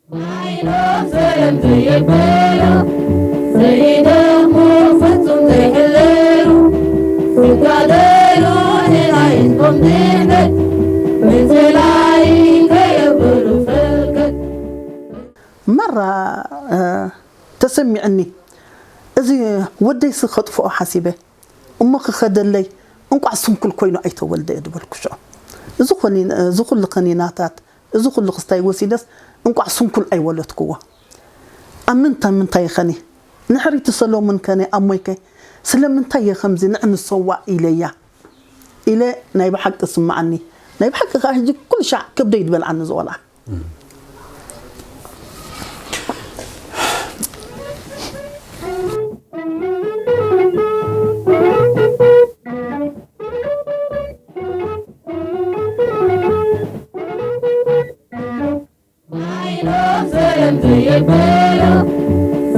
ባይኖም ሰለምቲ ይበሉ፣ ዘይደኽሙ ፍጹም ዘይሕለሉ፣ ዝጋደሉ ንናይ ህዝቦም ድሕነት፣ ምንዝላይ ከየብሉ ፈልገት። ማራ፣ እ፣ ተሰሚዕኒ። እዚ ወደይሲ ከጥፍኦ ሓሲበ፣ እሞ ክኸደለይ፣ እንቋዕ ስንኩል ኮይኑ ኣይተወልደ እየ ዝበልኩ ሽዑ። እዚ ኾኒ-፣ እዚ ኩሉ ከኒናታት፣ እዚ ኩሉ ክስታይ ወሲደስ፣ እንቋዕ ስንኩል ኣይወለድክዎ። ኣብ ምንታይ ምንታይ ኸኒ? ንሕሪቲ ሰሎሙን ከነ ኣብ ሞይከ፣ ስለምንታይ እየ ከምዚ ንዕ ንሰዋእ ኢለያ? ኢለ ናይ ብሓቂ ስምዓኒ። ናይ ብሓቂ ከኣ ሕጂ ኩሉ ሻዕ ከብደይ ዝበልዓኒ ዝቆልዓ። ባይኖም ሰለምቲ ይበሉ፣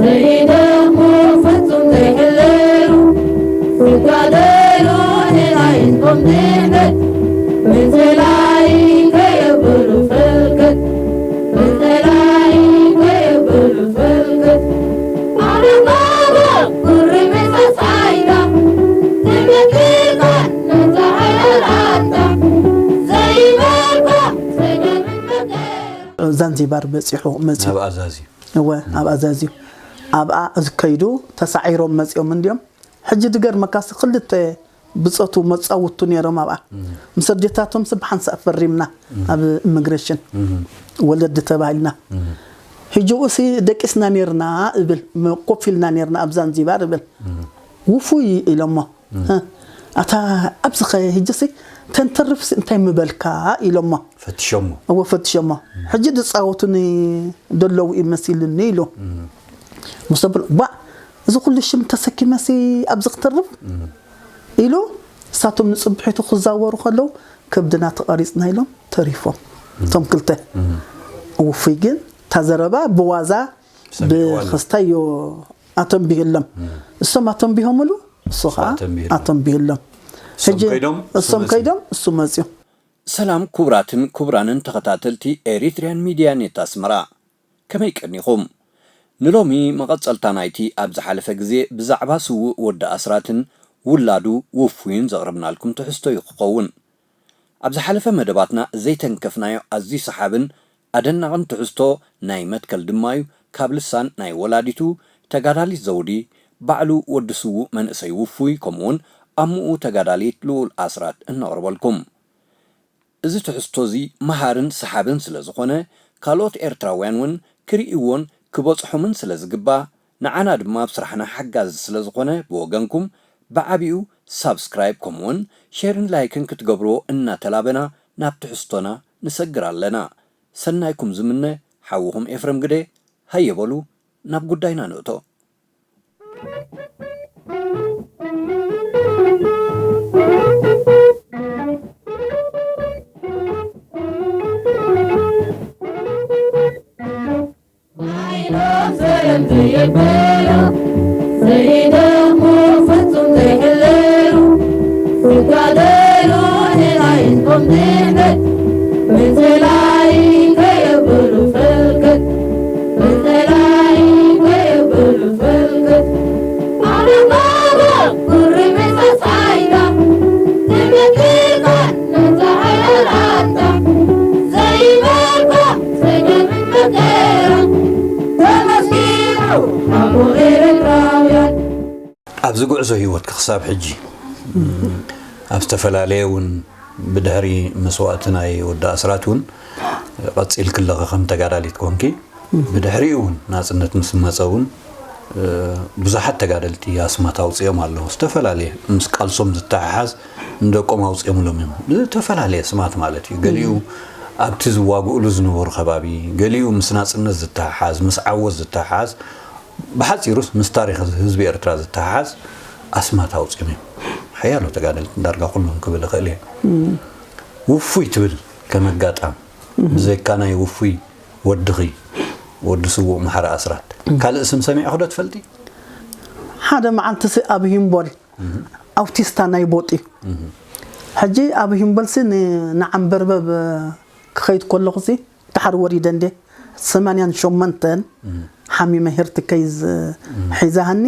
ዘይደኽሙ ፍጹም ዘይሕለሉ፣ ዝጋደሉ ንናይ ህዝቦም ድሕነት፣ ምንዝላይ ከየብሉ ፈልገት፣ ምንዝላይ ከየብሉ ፈልገት። ኣነ ባባ ቁሪ መሳሳይታ፣ ትመክርካ ነታ ሓያል ኣታ፣ ዘይበልካ ሰገምን መከራ። ዛንዚባር በጺሑ፣ መጺኡ። ኣብ ኣዛዚ። እወ፣ ኣብ ኣዛዚ። ኣብኣ ከይዱ ተሳዒሮም መጺኦም እንድዮም። ሕጂ ድገርመካሲ ክልተ ብጾቱ መጻውቱ ነይሮም ኣብኣ። ምስ ኣዴታቶምሲ ብሓንሳእ ፈሪምና ኣብ ኢሚግሬሽን ወለዲ ተባሂልና። ሕጂ እኡሲ ደቂስና ነይርና እብል፣ መ-፣ ኮፍ ኢልና ነይርና ኣብ ዛንዚባር እብል። ውፉይ ኢሎሞ። እ፣ ኣታ ኣብዚኸ ሕጂሲ ተንተርፍሲ እንታይ ምበልካ ኢሎሞ። ፈትሾሞ። እወ፣ ፈትሾሞ። ሕጂ ዝጻወቱኒ ደለዉ እዩ መሲሉኒ ኢሉ። ምስ ኣበሎ፣ "ዋ፣ እዚ ኩሉ ሽም ተሰኪመሲ ኣብዚ ክተርፍ?" ኢሉ፣ እሳቶም ንጽብሒቱ ክዛወሩ ከለዉ፣ "ከብድና ተቐሪጽና" ኢሎም ተሪፎም። እቶም ክልተ። ውፉይ ግን፣ እታ ዘረባ ብዋዛ ሰሚዕዋ ኣሎ። ብኸስታዮ ኣተንቢህሎም። እሶም ኣተንቢሆምሉ፣ እሱ እሱ ከዓ ኣተንቢህሎም። ኣተንቢህሎም። እሶም ሕጂ ከይዶም፣ እሱ እሶም መጽዩ። ከይዶም፣ እሱ መጽዩ። ሰላም ክቡራትን ክቡራንን ተኸታተልቲ ኤሪትሪያን ሚድያ ኔት ኣስመራ። ከመይ ቀኒኹም? ንሎሚ መቐጸልታ ናይቲ ኣብ ዝሓለፈ ግዜ ብዛዕባ ስዉእ ወዲ ኣስራትን ውላዱ ውፉይን ዘቕረብናልኩም ትሕዝቶ እዩ ክኸውን። ኣብ ዝሓለፈ መደባትና ዘይተንከፍናዮ ኣዝዩ ሰሓብን ኣደናቕን ትሕዝቶ ናይ መትከል ድማ'ዩ፣ ካብ ልሳን ናይ ወላዲቱ ተጋዳሊት ዘውዲ፣ ባዕሉ ወዲ ስዉእ መንእሰይ ውፉይ፣ ከምኡ'ውን ኣሙኡ ተጋዳሊት ልኡል ኣስራት እነቕርበልኩም። እዚ ትሕዝቶ'ዚ መሃርን ሰሓብን ስለ ዝኾነ፣ ካልኦት ኤርትራውያን እውን ክርእይዎን ክበጽሖምን ስለ ዝግባእ፣ ንዓና ድማ ኣብ ስራሕና ሓጋዚ ስለ ዝኾነ፣ ብወገንኩም ብዓቢኡ ሳብስክራይብ ከምኡ'ውን ሼርን ላይክን ክትገብርዎ እናተላበና ናብ ትሕዝቶና ንሰግር ኣለና። ሰናይኩም ዝምነ ሓውኹም ኤፍረም ግደ። ሃየ በሉ ናብ ጉዳይና ንእቶ። ባይኖም ሰለምቲ ይበሉ፣ ዘይደኽሙ ፍጹም ዘይሕለሉ፣ ዝጋደሉ ንናይ ህዝቦም ድሕነት፣ ምንዝላይ ከየብሉ ፈልገት፣ ምንዝላይ ከየብሉ ፈልገት። ኣነ ባባ ቁሪ መሳሳይታ፣ ትመክርካ ነታ ሓያል ኣታ፣ ዘይበልካ ሰገምን መከራ፣ ተመስጊኑ ሓቦ ኤርትራውያን። ኣብዚ ጉዕዞ ህይወትኪ ክሳብ ሕጂ፣ ኣብ ዝተፈላለየ እውን ብድሕሪ መስዋእቲ ናይ ወዲ ኣስራት እውን ቀጺልኪ ኣለኺ ከም ተጋዳሊት ኮንኪ። ብድሕሪኡ እውን ናጽነት ምስ መጸ እውን፣ እ፣ ብዙሓት ተጋደልቲ ኣስማት ኣውጺኦም ኣለዉ። ዝተፈላለየ ምስ ቃልሶም ዝተሓሓዝ ንደቆም ኣውጺኦምሎም እዮም። ዝተፈላለየ ስማት ማለት እዩ። ገሊኡ ኣብቲ ዝዋግእሉ ዝነበሩ ከባቢ፣ ገሊኡ ምስ ናጽነት ዝተሓሓዝ፣ ምስ ዓወት ዝተሓሓዝ፣ ብሓጺሩስ ምስ ታሪኽ ህዝቢ ኤርትራ ዝተሓሓዝ ኣስማት ኣውጺኦም እዮም። ሓያሎ ተጋደልቲ ዳርጋ ኩሎም ክብል እኽእል እየ። ውፉይ ትብል ከም ኣጋጣሚ፣ ብዘይካ ናይ ውፉይ ወድኺ፣ ወዲ ስዉእ መሓሪ ኣስራት፣ ካልእ ስም ሰሚዕኺ ዶ ትፈልጢ? ሓደ መዓልቲ ሲ ኣብ ሂምቦል ኣውቲስታ ናይ ቦጥ እዩ። ሕጂ ኣብ ሂምቦልሲ ን-፣ ንዓንበርበብ ክኸይድ ከለኹ ሲ ድሓር ወሪደ እንዴ ሰማንያን ሸሞንተን ሓሚመ ሄርት ኬዝ ሒዛሃኒ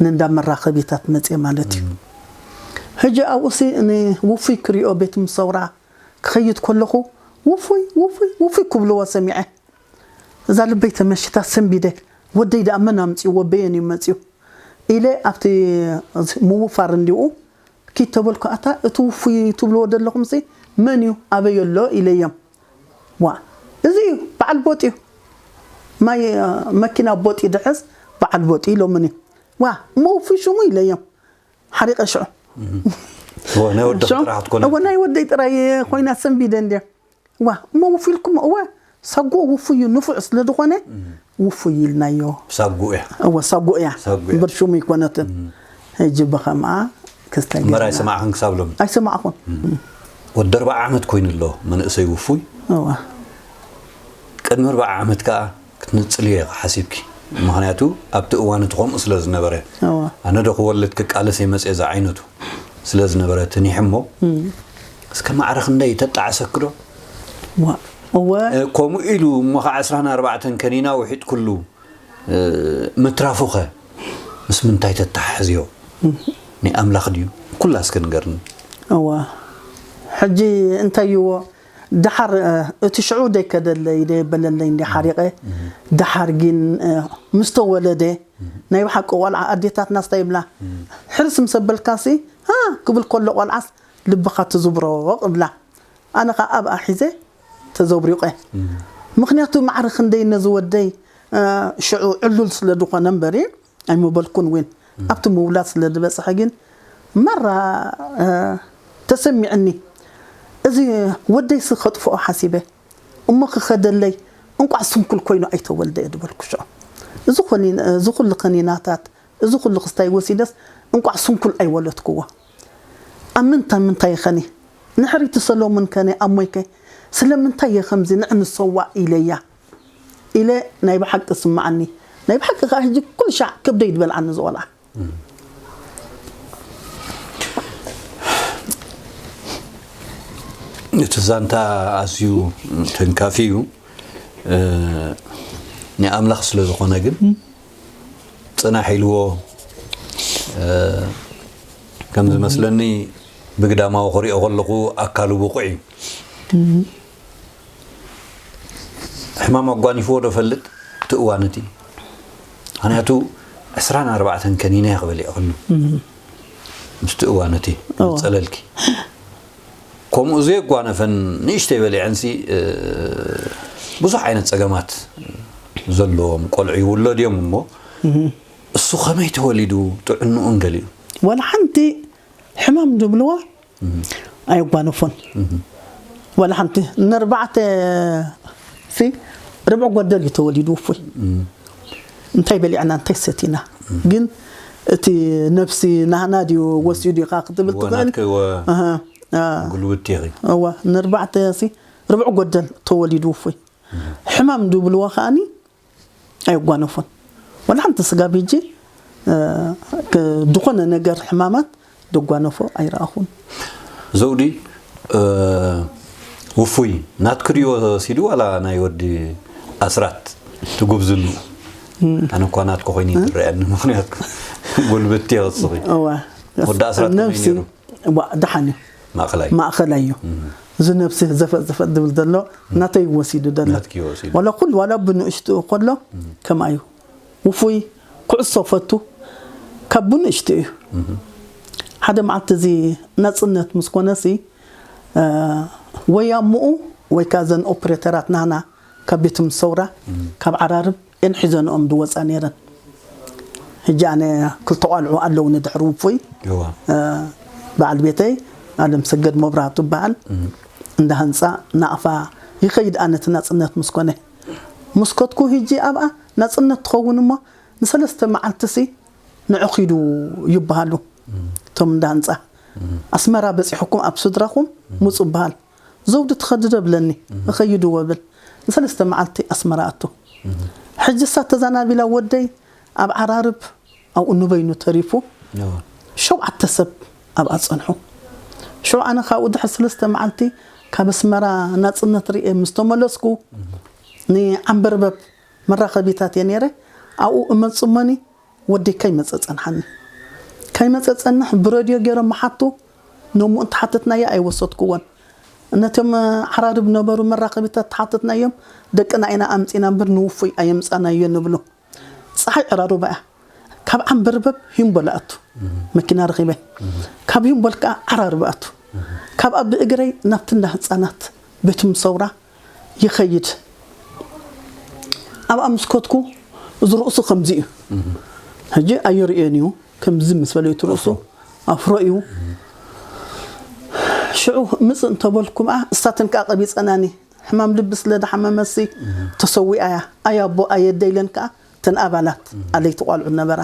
ንእንዳ መራኸቢታት መጽየ ማለት እዩ። ሕጂ ኣብኡ ሲ ንውፉይ ክሪኦ ቤት ምሰውራ ክኸይድ ከለኹ ውፉይ ውፉይ ውፉይ ክብልዎ ሰሚዐ። እዛ ልበይ ተመሽታ ሰንቢደ፣ ወደይ ደኣ መን ኣምጺእዎ በየን እዩ መጺኡ ኢለ ኣብቲ ምውፋር እንዲኡ ኪድ ተበልኩ፣ ኣታ እቲ ውፉይ ትብልዎ ዘለኹምሲ መን እዩ ኣበይ ኣሎ ኢለዮም። ዋ እዚ እዩ በዓል ቦጥ እዩ፣ ማይ መኪና ቦጥ ይድሕዝ በዓል ቦጥ ኢሎምኒ። ዋ እሞ ውፉይ ሽሙ ኢለዮም። ሓሪቐ ሽዑ እወ ናይ ወዲ ጥራሕ ትኮነ እወ ናይ ወደይ ጥራይ ኮይና ሰንቢደ እንድየ። ዋ እሞ ውፉይ ኢልኩም እወ ሳጉኡ ውፉይ እዩ ንፉዕ ስለ ዝኾነ ውፉይ ኢልናዮ። ሳጉ እያ እወ ሳጉ እያ ሳጉ እያ። እምበር ሽሙ ይኮነትን። ሕጂ ብኸምኣ ክስታይ እምበር ኣይሰማዕኽን ክሳብ ሎሚ ኣይሰማዕኹን። ወዲ ኣርባዓ ዓመት ኮይኑ ኣሎ መንእሰይ ውፉይ። እወ ቅድሚ ኣርባዓ ዓመት ከኣ ክትንጽልዮ ኢኺ ሓሲብኪ። ምኽንያቱ ኣብቲ እዋን እቲ ከምኡ ስለ ዝነበረ እወ ኣነ ዶ ክወልድ ክቃለስ እየ መጽየ ዝዓይነቱ ስለ ዝነበረ ትኒሕ እሞ እስከ ማዕረ ክንደይ ተጣዕሰኪ ዶ? ዋ እወ እ፣ ከምኡ ኢሉ እሞ ኸዓ ዕስራን ኣርባዕተን ከኒና ውሒጥኩሉ እ፣ ምትራፉኸ ምስ ምንታይ ተተሓሕዝዮ? ናይ ኣምላኽ ድዩ? ኩላ እስከ ንገርኒ። እወ ሕጂ እንታይ ይዎ ደሓር እቲ ሽዑ ደይከደለይ ደየበለለይ እንዲ ሓሪቐ ደሓር ግን ምስ ተወለደ ናይ ብሓቂ ቆልዓ ኣዴታትና ስታይ ይብላ ሕርስ ምስ ኣበልካሲ ሃ ክብል ከሎ ቆልዓስ ልብኻ ትዝብሮ ይብላ። ኣነ ኸዓ ኣብኣ ሒዘ ተዘብሪቐ። ምኽንያቱ ማዕረ ክንደይ ነዚ ወደይ ሽዑ ዕሉል ስለ ዝኾነ እምበሪ ኣይምበልኩን እውን ኣብቲ ምውላድ ስለ ዝበፅሐ ግን ማራ ተሰሚዕኒ። እዚ ወደይሲ ከጥፍኦ ሓሲበ እሞ ክኸደለይ እንቋዕ ስንኩል ኮይኑ ኣይተወልደ እየ ዝበልኩ ሽዑ። እዚ ኩሉ ከኒናታት እዚ ኩሉ ክስታይ ወሲደስ እንቋዕ ስንኩል ኣይወለድክዎ። ኣብ ምንታይ ምንታይ ከኒ ንሕሪቲ ሰሎሙን ከነ ኣሞይከ ስለምንታይ እየ ከምዚ ንዕ ንሰዋእ ኢለያ ኢለ ናይ ብሓቂ ስምዓኒ። ናይ ብሓቂ ከዓ ሕጂ ኩሉ ሻዕ ከብደይ ዝበልዓኒ ዝቆልዓ። እቲ ዛንታ ኣዝዩ ተንካፊ እዩ። ናይ ኣምላኽ ስለ ዝኾነ ግን ጽናሕ ኢልዎ ከም ዝመስለኒ ብግዳማዊ ክሪኦ ከለኹ ኣካሉ ብቑዕ እዩ። ሕማም ኣጓኒፍዎ ዶ ፈልጥ? እቲ እዋን እቲ ምክንያቱ ዕስራን ኣርባዕተን ከኒነ ክበል ይኽእሉ ምስቲ እዋን እቲ ጸለልኪ ከምኡ ዘየጓነፈን ንእሽተይ በሊዐንሲ ብዙሕ ዓይነት ጸገማት ዘለዎም ቆልዑ ይውለድ እዮም እሞ እሱ ከመይ ተወሊዱ ጥዕንኡን ገሊኡ ወላ ሓንቲ ሕማም ዝብልዋ ኣይጓነፎን ወላ ሓንቲ ነርባዕተ ሲ ርብዕ ጎደል እዩ ተወሊዱ ውፉይ እንታይ በሊዕና እንታይ ሰቲና ግን እቲ ነብሲ ናህና ድዩ ወሲዱ ኢኻ ክትብል ትኽእል ጉልብቲ ኢኺ እዋ ነርባዕተ ሲ ርብዕ ጎደል ተወሊዱ ውፉይ ሕማም ድብልዎ ከኣኒ ኣይጓነፎን ወላ ሓንቲ ስጋብ ሕጂ ዝኾነ ነገር ሕማማት ደጓነፎ ኣይረኣኹን። ዘውዲ ውፉይ ናትኪ ድዩ ወሲዱ ዋላ ናይ ወዲ ኣስራት ትጉብዝኑ ኣነ እኳ ናትኪ ኮይኑ ይትረኣኒ ምክንያቱ ጉልብቲ ወስኺ ወዲ ኣስራት ነብሲ ደሓን እዩ ማእኸላይ እዩ እዚ ነብሲ ዘፈጥ ዘፈጥ ዝብል ዘሎ ናተይ ወሲዱ ዘሎ ወላ ኩሉ ዋላ ብንእሽትኡ ከሎ ከምኣ እዩ ውፉይ ኩዕሶ ፈቱ ካብ ብንእሽትኡ እዩ ሓደ መዓልቲ እዚ ናፅነት ምስ ኮነሲ ወይ ኣምኡ ወይ ከዓ ዘን ኦፕሬተራት ናህና ካብ ቤት ምሰውራ ካብ ዓራርብ እየን ሒዘንኦም ዝወፃ ነይረን። ሕጂ ኣነ ክልተ ቆልዑ ኣለውኒ ድሕሪ ውፉይ በዓል ቤተይ ኣለም ሰገድ መብራህቱ በዓል እንዳ ህንፃ ናቕፋ ይኸይድ ኣነ እቲ ናጽነት ምስ ኮነ። ምስ ከድኩ ሂጂ ኣብኣ ናጽነት ትኸውን እሞ ንሰለስተ መዓልትሲ ንዑ ኺዱ ይበሃሉ። እቶም እንዳ ህንጻ፣ "ኣስመራ በጺሕኩም ኣብ ስድራኹም ምጹ" ይበሃል። "ዘውዲ ትኸዲ ዶ?" ብለኒ። "እኸይድ እወ" ብል። ንሰለስተ መዓልቲ ኣስመራ ኣቱ። ሕጂ እሳ ተዛናቢላ ወደይ ኣብ ዓራርብ ኣብኡ ንበይኑ ተሪፉ። እዎ። ሸውዓተ ሰብ ኣብኣ ጸንሑ። ሽዑ ኣነ ካብኡ ድሕሪ ሰለስተ መዓልቲ ካብ ኣስመራ ናጽነት ርእየ ምስ ተመለስኩ፣ ንዓምበርበብ መራኸቢታት እየ ነይረ። ኣብኡ እመጽእ እሞኒ ወደይ ከይመጸ ጸንሓኒ። ከይመጸ ጸንሕ ብረድዮ ገይሮም ምሓቱ፣ ነምኡ እንተሓተትናዮ ኣይወሰድክዎን። ነቶም ዓራርብ ነበሩ መራኸቢታት ተሓተትናዮም፣ "ደቅና ኢና ኣምጺና እምበር ንውፉይ ኣየምጻናዮ" ንብሉ። ጸሓይ ዕራርባ እያ። ካብ ዓምበርበብ ሂምቦል ኣቱ መኪና ረኺበ። ካብ ሂምቦል ከኣ ዓራርባ ኣቱ። ካብኣ ብእግረይ ናብቲ እንዳ ህጻናት ቤት ምሰውራ ይኸይድ። ኣብኣ ምስ ከድኩ እዚ ርእሱ ከምዚ እዩ። ሕጂ ኣየርእዮን እዩ። ከምዚ ምስ በለ እዩ እቲ ርእሱ። ኣፍሮ እዩ። ሽዑ ምጽእ እንተበልኩ ከኣ እሳተን ከኣ ቀቢጸናኒ። ሕማም ልቢ ስለ ዝሓመመሲ ተሰዊኣ እያ። ኣይ ኣቦ ኣየደ ኢለን ከኣ እተን ኣባላት ኣለይቲ ቆልዑ ነበራ።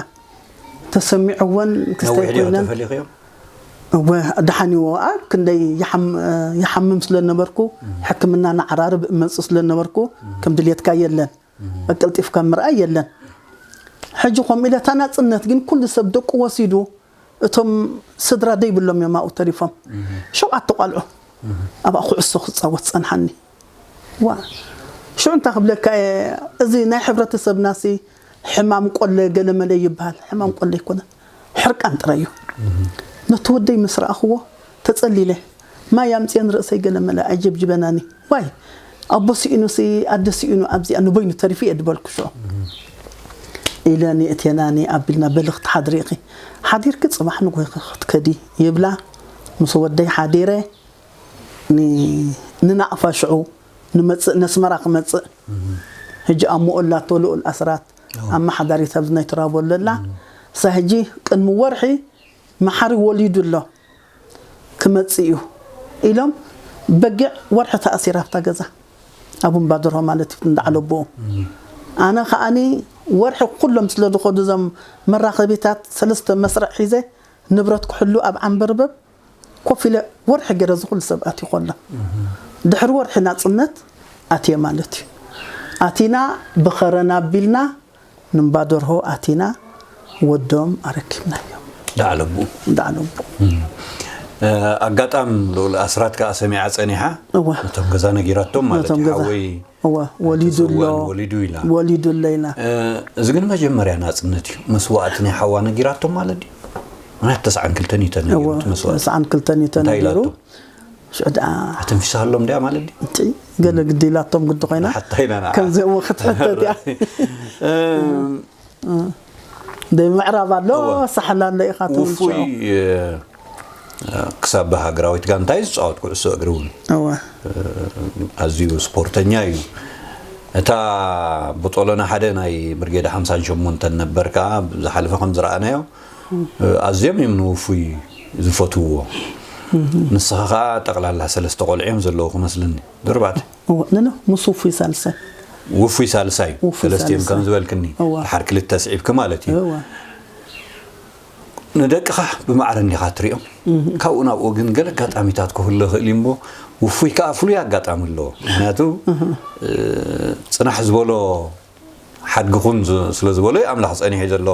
ተሰሚዕወን ክስታይ ነዊሕ ድዮም ኮይነን ተፈሊኽዮም? እወ፣ ደሓን እዩ። ኣብ ክንደይ ይሓም-፣ ይሓምም ስለ ነበርኩ፣ ሕክምና ንዓራርብ እመጽእ ስለ ነበርኩ፣ ከም ድሌትካ የለን። ቀልጢፍካ ምርኣይ የለን። ሕጂ ከምኡ ኢለ እታ ናጽነት ግን ኩሉ ሰብ ደቁ ወሲዱ፣ እቶም ስድራ ደይብሎም እዮም ኣብኡ ተሪፎም። ሸውዓተ ቆልዑ ኣብኣ ኩዕሶ ክጻወት ጸንሓኒ። ዋ፣ ሽዑ እንታይ ክብለካ እየ፣ እዚ ናይ ሕብረተሰብናሲ ሕማም ቆለ ገለመለ ይበሃል። ሕማም ቆለ ኣይኮነን፣ ሕርቃን ጥራይ እዩ። ነቲ ወደይ ምስ ረኣኽዎ ተጸሊለ፣ ማይ ኣምጽኤ ንርእሰይ ገለመለ ኣጀብጅበናኒ። ዋይ፣ ኣቦ ስኢኑሲ ኣደ ስኢኑ ኣብዚኣ ንበይኑ ተሪፉ እየ ድበልኩ ሽዑ። ኢለ ንእቴናኒ ኣቢልና፣ በሊ ክትሓድሪ ኢኺ። ሓዲርኪ ጽባሕ ንግሆ ኢኺ ክትከዲ ይብላ። ምስ ወደይ ሓዲረ ን-፣ ንናቕፋ ሽዑ ንመጽእ፣ ነስመራ ክመጽእ። ሕጂ ኣብ መኦላቶ ልኡል ኣስራት ኣመሓዳሪት ኣብዚ ናይ ትራቦ ለላ። እሳ ሕጂ ቅድሚ ወርሒ መሓሪ ወሊዱ ኣሎ ክመጽእ እዩ ኢሎም፣ በጊዕ ወርሒ ተኣሲራ ኣብታ ገዛ። ኣብ እምባ ደርሆ ማለት እዩ፣ እንዳ ዓለቦ። ኣነ ከኣኒ ወርሒ ኩሎም ስለ ዝኸዱ እዞም መራኸቢታት ሰለስተ መስርዕ ሒዘ ንብረት ክሕሉ ኣብ ዓንበርበብ ኮፍ ኢለ ወርሒ ገይረ እዚ ኩሉ ሰብ ኣትዩ ከሎ። ድሕሪ ወርሒ ናጽነት ኣትየ ማለት እዩ። ኣቲና ብኸረን ኣቢልና ንእምባ ደርሆ ኣቲና ወዶም ኣረኪብናዮም። ዳዕለቡ። ዳዕለቡ። እ፣ ኣጋጣም ልኡል ኣስራት ከኣ ሰሚዓ ጸኒሓ። እወ። ነቶም ገዛ ነጊራቶም ማለት ነቶም እዩ። ገዛ። ሓወይ እወ፣ ወሊዱ ኣሎ። ተሰውኣን ወሊዱ ኢላ። ወሊዱ ኣሎ ኢላ። እ፣ እዚ ግን መጀመርያ ናጽነት እዩ። መስዋእቲ ናይ ሓዋ ነጊራቶም ማለት ድዩ? ምኽንያቱ ተስዓን ክልተን እዩ ተነጊሩ እወ፣ እቲ መስዋእቲ። ተስዓን ክልተን እዩ እንታይ ተነጊሩ። ኢላቶ? ሽዑ ደኣ ኣተንፊሳሎም ድያ ማለት ድዩ? እቲ ገለ ግዲ ኢላቶም ግዲ ኮይና። ሓታ ኢና ንዓ። ከምዚ እሞ ክትሕተት እያ። እ፣ ደይ ምዕራብ ኣሎ፣ እወ። ሳሕል ኣሎ ኢኻ ትብል ውፉይ፣ ሽዑ። እ፣ ክሳብ ሃገራዊት ጋንታ እዩ ዝጻወት ኩዕሶ እግሪ እውን። እወ። እ፣ ኣዝዩ ስፖርተኛ እዩ። እታ ብጦሎና ሓደ ናይ ብርጌድ ሓምሳን ሸሞንተን ነበር ከኣ ዝሓለፈ ከም ዝረኣናዮ፣ እ፣ ኣዝዮም እዮም ንውፉይ ዝፈትውዎ። ንስኻ ከኣ ጠቕላላ ሰለስተ ቆልዑ እዮም ዘለዉ ክመስልኒ። ዶርባዕተ። እወ፣ ነነ፣ ምስ ውፉይ ሳልሳይ። ውፉይ ሳልሳይ። ውፉይ ሰለስቲኦም ሳልሳይ። ከም ዝበልክኒ። እወ። ድሓር ክልተ ስዒብኪ ማለት እዩ። እወ። ንደቅኻ ብማዕረ እንዲኻ ትሪኦም። ካብኡ ናብኡ ግን ገለ ኣጋጣሚታት ክህሉ ይኽእል እዩ እሞ፣ ውፉይ ከኣ ፍሉይ ኣጋጣሚ ኣለዎ። ምኽንያቱ፣ እ፣ ጽናሕ ዝበሎ ሓድጊ ኩን ዝ-፣ ስለ ዝበሎ እዩ ኣምላኽ ጸኒሑ ዘሎ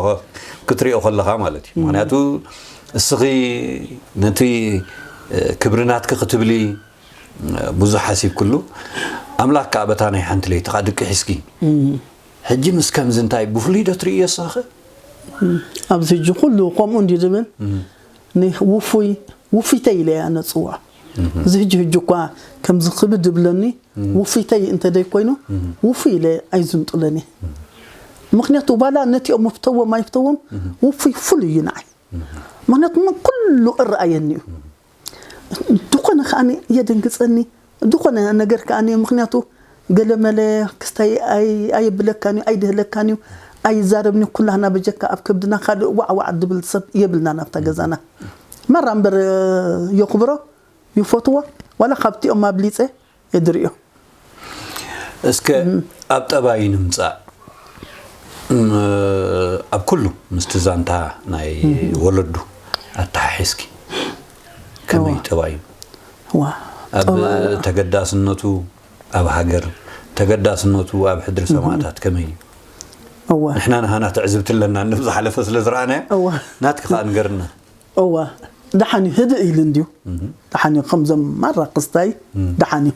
ክትሪኦ ከለኻ ማለት እዩ። ምኽንያቱ፣ እስኺ ነቲ፣ እ፣ ክብሪ ናትኪ ክትብሊ ብዙሕ ሓሲብክሉ፣ ኣምላኽ ከኣ በታ ናይ ሓንቲ ለይቲ ከኣ ድቂ ሒዝኪ። ሕጂ ምስ ከምዚ እንታይ ብፍሉይ ዶ ትርእዮ እስኺ? ኣብዚ ሕጂ ኩሉ ከምኡ እንድዩ ዝብል፣ ንውፉይ፣ ውፊተይ ኢለ እያ ነጽውዖ። እዚ ሕጂ ሕጂ እኳ ከምዚ ክብድ ይብለኒ፣ ውፊተይ እንተ ደይኮይኑ፣ ውፉይ ኢለ ኣይዝንጥሎን እየ። ምኽንያቱ ዋላ ነቲኦም ይፍተዎም ኣይፍተዎም፣ ውፉይ ፍሉይ እዩ ንዓይ። ምኽንያቱ ምን ኩሉ እረኣየኒ እዩ። ዝኾነ ከኣ የደንግጸኒ፣ ዝኾነ ነገር ከኣ፣ ምኽንያቱ ገለመለ ክስታይ ኣይ-፣ ኣየብለካን እዩ፣ ኣይድህለካን እዩ፣ ኣይዛረብን እዩ። ኩላህና በጀካ ኣብ ከብድና ካልእ ዋዕ ዋዕ ድብል ሰብ የብልናን ኣብታ ገዛና። ማራ እምበር የኽብሮ፣ ይፈትዎ፣ ዋላ ካብቲኦም ኣብሊጸ የድርዮ። እስከ ኣብ ጠባይ ንምጻእ። ኣብ ኩሉ ምስቲ ዛንታ ናይ ወለዱ ኣተሓሒዝኪ ከመይ ጠባዩ? ኣብ ተገዳስነቱ ኣብ ሃገር፣ ተገዳስነቱ ኣብ ሕድሪ ሰማእታት ከመይ እዩ? ንሕና ንሃና ትዕዝብቲ ኣለና፣ ንብዝሓለፈ ስለ ዝረኣናዮ። ናትኪ ከኣ ንገርና። እዋ፣ ደሓን እዩ፣ ህድእ ኢሉ እንድዩ። ደሓን እዩ፣ ከምዞም ማራ ክስታይ ደሓን እዩ።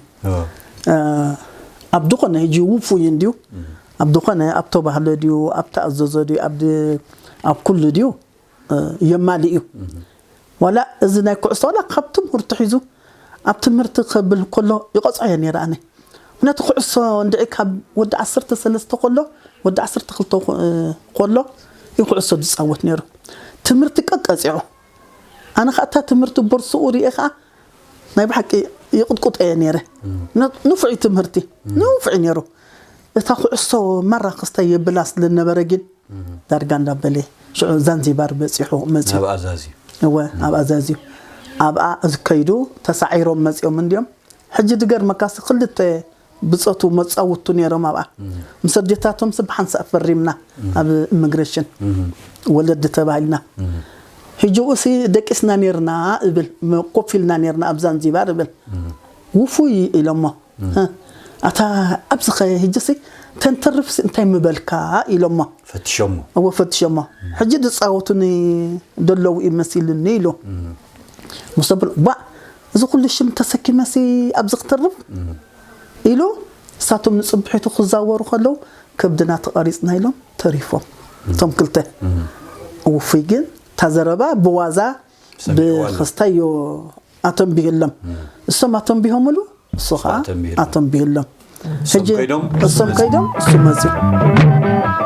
ኣብ ዝኾነ ሕጂ ውፉይ እንድዩ። ኣብ ዝኾነ ኣብ ተባህሎ ድዩ፣ ኣብ ተኣዘዞ ድዩ፣ ኣብ ኩሉ ድዩ የማልእ እዩ። ዋላ እዚ ናይ ኩዕሶ ዋላ ካብ ትምህርቱ ሒዙ ኣብ ትምህርቲ ከብል ከሎ ይቐፅዖ እየ ነይረ ኣነ። ምክንያቱ ኩዕሶ እንድዒ ካብ ወዲ ዓሰርተ ሰለስተ ከሎ ወዲ ዓሰርተ ክልተ ከሎ እዩ ኩዕሶ ዝፃወት ነይሩ። ትምህርቲ ቀቀፂዑ። ኣነ ከዓ እታ ትምህርቲ ቦርስኡ ሪኤ ከዓ ናይ ብሓቂ ይቕጥቁጦ እየ ነይረ። ንፉዕ እዩ ትምህርቲ፣ ንፉዕ እዩ ነይሩ። እታ ኩዕሶ ማራ ክስታይ የብላ ስለ ነበረ ግን ዳርጋ እንዳበለ ሽዑ ዛንዚባር በፂሑ መፂኡ። ናብ ኣዛዚ እወ ኣብ ኣዛዝዩ ኣብኣ ከይዱ ተሳዒሮም መፂኦም እንዲዮም። ሕጂ ድገርመካሲ ክልተ ብፆቱ መፃውቱ ነይሮም ኣብኣ ምስ ኣዴታቶም ስ ብሓንሳእ ፈሪምና ኣብ ኢሚግሬሽን ወለዲ ተባሂልና። ሕጂ ኡሲ ደቂስና ነይርና እብል ኮፍ ኢልና ነይርና ኣብ ዛንዚባር እብል ውፉይ ኢሎሞ። ኣታ ኣብዚ ኸ ሕጂ ሲ ተንተርፍ ሲ እንታይ ምበልካ ኢሎሞ። ፈትሸሞ። እወ ፈትሸሞ። ሕጂ ዝፃወቱኒ ደለዉ እዩ መሲልኒ ኢሉ። ምስ ኣብል ዋ እዚ ኩሉ ሽም ተሰኪመሲ ኣብዚ ክተርፍ ኢሉ እሳቶም ንፅብሒቱ ክዛወሩ ከለዉ ከብድና ተቐሪፅና ኢሎም ተሪፎም እቶም ክልተ። ውፉይ ግን እታ ዘረባ ብዋዛ ብክስታዮ ኣተንቢህሎም እሶም ኣተንቢሆምሉ እሱ ከዓ ኣተንቢህሎም። ኣተንቢህሎም እሶም ሕጂ ከይዶም እሱ እሶም መፅኡ። ከይዶም እሱ መፅኡ።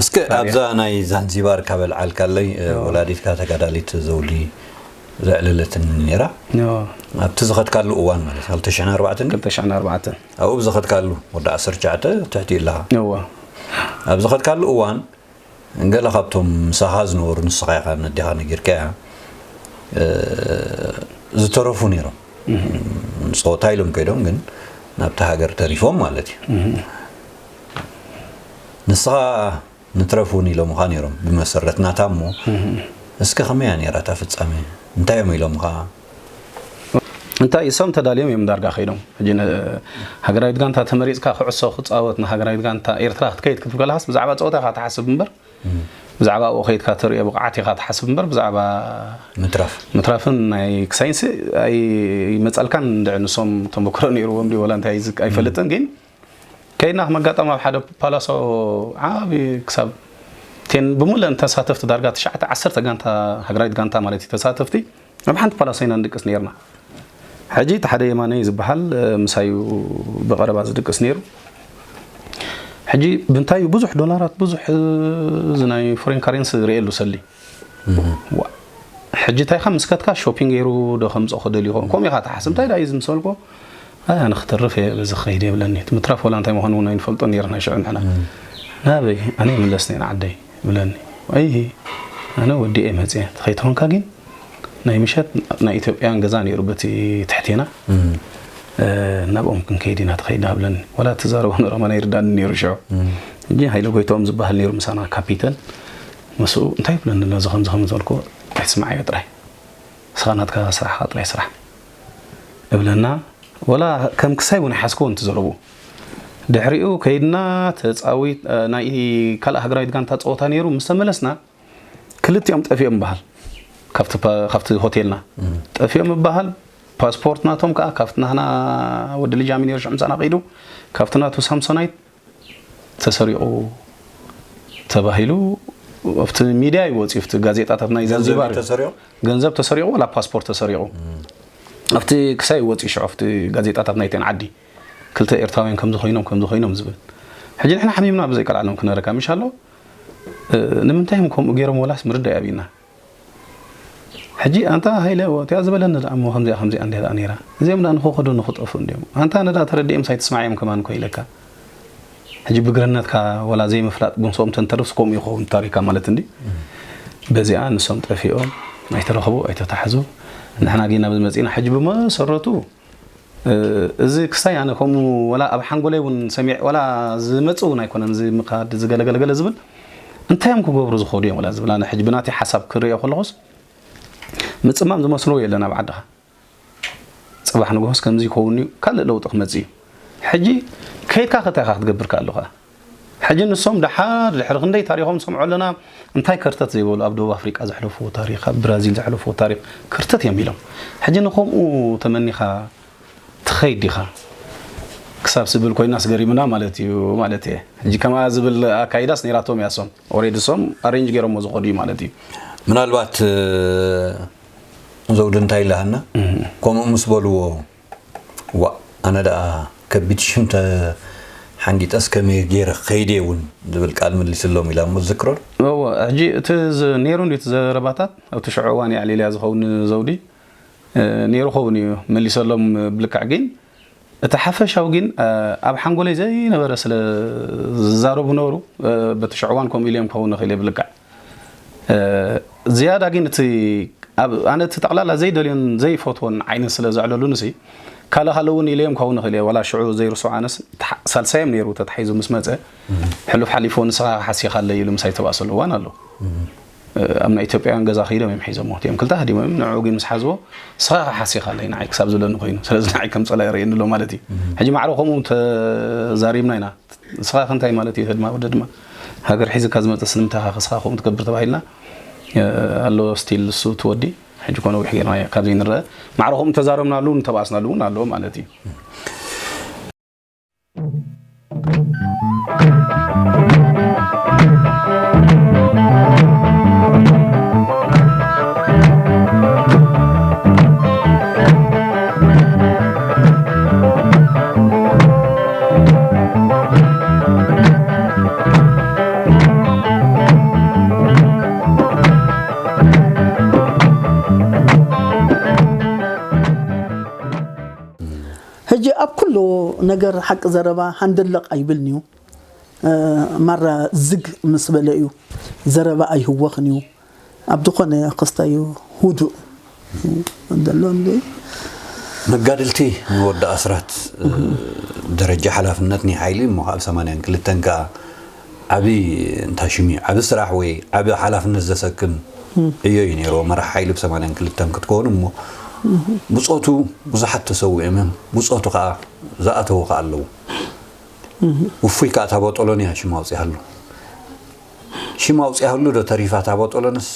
እስከ ኣብዛ ናይ ዛንዚባር ካብ ኣልዓልካለይ፣ እ፣ ወላዲትካ ተጋዳሊት ዘውዲ ዘዕለለትኒ ነይራ። ኣብቲ ዝኸድካሉ እዋን ማለት ክልተ ሽሕን ኣርባዕተን ድዩ? ክልተ ሽሕን ኣርባዕተን። ኣብኡ ብዝኸድካሉ ወዲ ዓሰርተ ትሽዓተ ትሕቲ ኣለኻ። እወ። ኣብ ዝኸድካሉ እዋን ገለ ካብቶም ምሳኻ ዝነበሩ ንስኻ ኢኻ ነዴኻ ነጊርካያ፣ እ፣ ዝተረፉ ነይሮም። ንጾታ ኢሎም ከይዶም ግን ናብቲ ሃገር ተሪፎም ማለት እዩ። ንስኻ ንትረፍ እውን ኢሎምኻ ነይሮም ብመሰረት ናታ እሞ እስከ ከመይ እያ ነይራ እታ ፍጻሜ? እንታይ እዮም ኢሎምኻ? እንታይ እሶም ተዳልዮም እዮም ዳርጋ ከይዶም። ሕጂ ን-፣ ሃገራዊት ጋንታ ተመሪጽካ ኩዕሶ ክጻወት ንሃገራዊት ጋንታ ኤርትራ ክትከይድ ክትብል ከለኻስ ብዛዕባ ጸወታ ኢኻ ትሓስብ እምበር ብዛዕባ ኣብኡ ከይድካ ተርእዮ ብቕዓት ኢኻ ትሓስብ እምበር ብዛዕባ ምትራፍ። ምትራፍን ናይ ክሳይንሲ ኣይመጸልካን። እንድዒ ንሶም ተመክሮ ነይርዎም ድዩ ወላ እንታይ ዝግ-፣ ኣይፈልጥን ግን ከይድና ከም ኣጋጣሚ ኣብ ሓደ ፓላሶ ዓቢ ክሳብ ቴን ብምሉእን ተሳተፍቲ ዳርጋ ትሽዓተ ዓሰርተ ጋንታ ሃገራዊት ጋንታ ማለት እዩ ተሳተፍቲ ኣብ ሓንቲ ፓላሶ ኢና ንድቅስ ነይርና። ሕጂ እቲ ሓደ የማነይ ዝበሃል፣ እ፣ ምሳዩ ብቐረባ ዝድቅስ ነይሩ። ሕጂ ብንታዩ ብዙሕ ዶላራት ብዙሕ፣ እ፣ እዚ ናይ ፎሬን ካሬንሲ ርእየሉ ሰሊ። ዋ። ሕጂ እንታይ ኢኻ ምስ ከድካ ሾፒንግ ገይሩ ዶ ከምጽኦ ክደልዩ ይኸውን? ከምኡ ኢኻ ትሓስብ። እንታይ ደኣ እዩ ዝምሰልኮ? ኣይ ኣነ ክተርፍ እየ በዚ ክኸይድ እየ ይብለኒ። እቲ ምትራፍ ወላ እንታይ ምዃኑ እውን ኣይንፈልጦ ነይርና ሽዑ ንሕና። ናበይ? ኣነ ይምለስ እየ ንዓደይ ይብለኒ። ኣይ ኣነ ወዲኤ መጽየ። እቲ ከይተኾንካ ግን ናይ ምሸት ናይ ኢትዮጵያን ገዛ ነይሩ በቲ ትሕቴና። እ፣ ናብኦም ክንከይድ ኢና ተኸይድና ብለኒ። ወላ እትዛረቦ ንረማ ኣይርዳእኒ ነይሩ ሽዑ። ሕጂ ሃይለ ጎይትኦም ዝበሃል ነይሩ ምሳና ካፒተን። ምስኡ እንታይ ይብለኒ ኣሎ እዚ ከምዚ ከምዚ ዝበልኩ ኣይስምዓዮ ጥራይ። ንስኻ ናትካ ስራሕኻ ጥራይ ስራሕ እብለና። ወላ ከም ክሳይ እውን ኣይሓዝክዎን እቲ ዘረብኡ። ድሕሪኡ ከይድና ተፃዊት ናይ ካልእ ሃገራዊት ጋንታ ፀወታ ነይሩ። ምስ ተመለስና ክልቲኦም ጠፊኦም ይበሃል። ካብቲ ፓ- ካብቲ ሆቴልና ጠፊኦም ይበሃል። ፓስፖርት ናቶም ከዓ ካብቲ ናህና ወዲ ልጃሚ ነይሩ ሽዑ ምሳና ከይዱ፣ ካብቲ ናቱ ሳምሶናይት ተሰሪቑ ተባሂሉ ኣብቲ ሚድያ ይወፅዩ፣ ኣብቲ ጋዜጣታት ናይ ገንዘብ ዛንዚባር እዩ። ተሰሪቑ? ገንዘብ ተሰሪቑ፣ ወላ ፓስፖርት ተሰሪቑ ኣብቲ ክሳይ ይወፅዩ ሽዑ ኣብቲ ጋዜጣታት ናይተን ዓዲ ክልተ ኤርትራውያን ከምዚ ኮይኖም ከምዚ ኮይኖም ዝብል። ሕጂ ንሕና ሓሚምና ብዘይ ቀልዓሎም ክነረካ ምሽ ኣሎ። እ፣ ንምንታይ እዮም ከምኡ ገይሮም ወላስ ምርዳእ ኣብና? ሕጂ ኣንታ ሃይለ እቲኣ ዝበለኒ ደኣ እሞ ከምዚኣ ከምዚኣ እንዲያ ደኣ ነይራ። እዚኦም ደኣ ንኽኸዱ ንኽጠፉ እንዲዮም። ኣንታ ነዳ ተረዲኦም ሳይትስማዕ እዮም ከማን እኮ ኢለካ። ሕጂ ብግርነትካ ወላ ዘይምፍላጥ ጉንሶም ተንተርፍስ ከምኡ ይኸውን ታሪካ ማለት እንዲ። በዚኣ ንሶም ጠፊኦም ኣይተረኽቡ ኣይተታሕዙ። ንሕና ግን ኣብዚ መጺና ሕጂ ብመሰረቱ እ፣ እዚ ክሳይ ኣነ ከምኡ ወላ ኣብ ሓንጎለይ እውን ሰሚዕ ወላ ዝመጽእ እውን ኣይኮነን እዚ ምኻድ እዚ ገለገለገለ ዝብል እንታይ እዮም ክገብሩ ዝኸዱ እዮም ወላ ዝብል ኣነ ሕጂ ብናተይ ሓሳብ ክርእዮ ከለኹስ ምጽማም ዝመስሎ የለን ኣብ ዓድኻ ጽባሕ ንግሆስ ከምዚ ይኸውን እዩ ካልእ ለውጢ ክመጽእ እዩ ሕጂ ከይድካ ከታይ ኢኻ ክትገብር ከ ኣለኻ ሕጂ ንሶም ደሓር ድሕሪ ክንደይ ታሪኾም ንሰምዖ ኣለና እንታይ ከርተት ዘይበሉ ኣብ ደቡብ ኣፍሪቃ ዘሕለፍዎ ታሪኽ ኣብ ብራዚል ዘሕለፍዎ ታሪኽ ከርተት እዮም ኢሎም ሕጂ ንኸምኡ ተመኒኻ ትኸይድ ዲኻ ክሳብ ስብል ኮይና ስገሪምና ማለት እዩ ማለት እየ ሕጂ ከምኣ ዝብል ኣካይዳስ ነይራቶም እያ ሶም ኦሬዲ ሶም ኣሬንጅ ገይሮሞ ዝኸዱ እዩ ማለት እዩ ምናልባት ዘውዲ እንታይ ኢላሃና ከምኡ ምስ በልዎ ዋእ ኣነ ደኣ ከቢድ ሽም ተሓንጊጠስ ከመይ ገይረ ክኸይድ እየ እውን ዝብል ቃል መሊስሎም ኢላ እሞ ዝዝክሮ ዶ? እወ ሕጂ እቲ ነይሩ እንድዩ እቲ ዘረባታት ኣብቲ ሽዑ እዋን የዕሊልያ ዝኸውን ዘውዲ ነይሩ ኸውን እዩ መሊሰሎም ብልክዕ ግን እቲ ሓፈሻዊ ግን ኣብ ሓንጎለይ ዘይነበረ ስለ ዝዛረቡ ነበሩ በቲ ሽዑ እዋን ከምኡ ኢለ እዮም ክኸውን እኽእል እየ ብልክዕ ዝያዳ ግን እቲ ኣብ ኣነ እቲ ጠቕላላ ዘይደልዮን ዘይፈትዎን ዓይኒ ስለ ዘዕለሉኒ ሲ ካልእ ካልእ እውን ኢለዮም ክኸውን ይኽእል እየ ዋላ ሽዑ ዘይርስዖ ኣነስ ተሓ- ሳልሳዮም ነይሩ ተታሒዙ ምስ መፀ ሕሉፍ ሓሊፎ ንስኻ ሓሲኻለይ ኢሉ ምሳይ ተባእሰሉ እዋን ኣሎ ኣብ ናይ ኢትዮጵያውያን ገዛ ከይዶም እዮም ሒዞሞ እቲኦም ክልተ ሃዲሞም እዮም ንዕኡ ግን ምስ ሓዝዎ ንስኻ ሓሲኻለይ ንዓይ ክሳብ ዝብለኒ ኮይኑ ስለዚ ንዓይ ከም ፀላኢ ይርእየኒ ኣሎ ማለት እዩ ሕጂ ማዕረ ከምኡ ተዛሪብና ኢና ንስኻ ከ እንታይ ማለት እዩ ህድማ ወዲ ድማ ሃገር ሒዝካ ዝመፀ ስልምታኻ ከስኻ ከምኡ ትገብር ተባሂልና ኣሎ ስቲል እሱ እቲ ወዲ ሕጂ ኮነ ነዊሕ ጌርና ካብ ዘይንረአ ማዕረ ከምኡ ተዛረብናሉ ተባእስናሉ እውን ኣሎ ማለት እዩ ሕጂ ኣብ ኩሉ ነገር ሓቂ ዘረባ ሃንደለቕ ኣይብልንዩ ማራ ዝግ ምስ በለ እዩ ዘረባ ኣይህወኽን እዩ ኣብ ዝኾነ ክስታይ እዩ ሁዱእ ዘሎ እንደ መጋድልቲ ንወዲ ኣስራት ደረጃ ሓላፍነት ናይ ሓይሊ እሞ ካብ ሰማንያን ክልተን ከኣ ዓቢ እንታይ ሽም እዩ ዓቢ ስራሕ ወይ ዓቢ ሓላፍነት ዘሰክም ዕዮ እዩ ነይርዎ መራሕ ሓይሊ ብ ሰማንያን ክልተን ክትከውን እሞ ብጾቱ ብዙሓት ተሰዊኦም እዮም ብጾቱ ከዓ ዝኣተዉ ከዓ ኣለዉ ውፉይ ከዓ እታ ቦጦሎንያ ሽም ኣውፂኣሉ ሽም ኣውፂኣሉ ዶ ተሪፋ እታ ቦጦሎንስ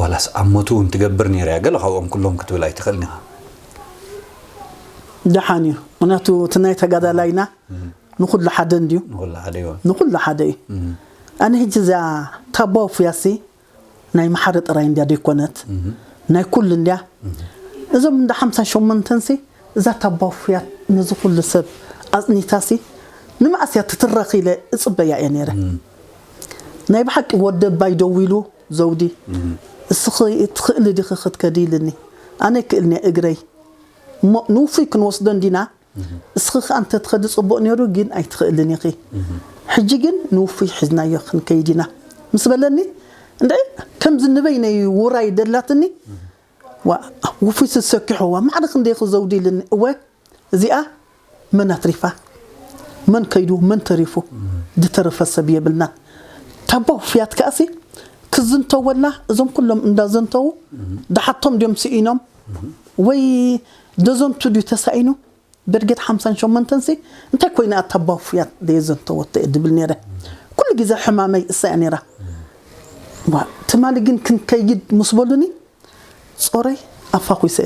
ዋላስ ኣብ ሞቱ እውን ትገብር ነይራ እያ ገለ ካብኦም ኩሎም ክትብል ኣይትኽእልን ኢኻ ደሓን እዩ ምክንያቱ እቲ ናይ ተጋዳላይና ንኹሉ ሓደ እንድዩ ንኹሉ ሓደ እዩ ንኹሉ ሓደ እዩ ኣነ ሕጂ እዚኣ ታባው ፍያሲ ናይ መሓሪ ጥራይ እንድያ ደይኮነት ናይ ኩሉ እንድያ እዞም እንዳ ሓምሳ ሸሞንተንሲ እዛ ታባው ፍያት ነዚ ኩሉ ሰብ ኣፅኒታሲ ንመዓስ እያ ትትረኽ ኢለ እፅበያ እየ ነይረ ናይ ብሓቂ ወደባይ ደው ኢሉ ዘውዲ እስኺ ትኽእሊ ዲኺ ክትከዲ ኢልኒ ኣነ ይክእልኒ እግረይ እሞ ንውፉይ ክንወስዶ እንዲና እስኺ ከኣ እንተትኸዲ ጽቡቕ ነይሩ ግን ኣይትኽእልን ኢኺ ሕጂ ግን ንውፉይ ሒዝናዮ ክንከይድ ኢና ምስ በለኒ እንደ ከምዚ ንበይነይ ውራይ ደላትኒ ዋ ውፉይ ስሰኪሖዋ ማዕረ ክንደይ ክዘውዲ ኢልኒ እወ እዚኣ መን ኣትሪፋ መን ከይዱ መን ተሪፉ ዝተረፈ ሰብ የብልናን ታቦ ፍያት ከኣሲ ክዝንተወላ እዞም ኩሎም እንዳዘንተው ድሓቶም ድዮም ስኢኖም ወይ ደዘንቱ ድዩ ተሳኢኑ ብርጌድ ሓምሳን ሸሞንተን ሲ እንታይ ኮይና ኣታ ባፉያት ደየዘንተወተ ድብል ነይረ። ኩሉ ግዜ ሕማመይ እሳ እያ ነይራ። ዋ፣ ትማሊ ግን ክንከይድ ምስ በሉኒ ጾረይ ኣፋኹሰ።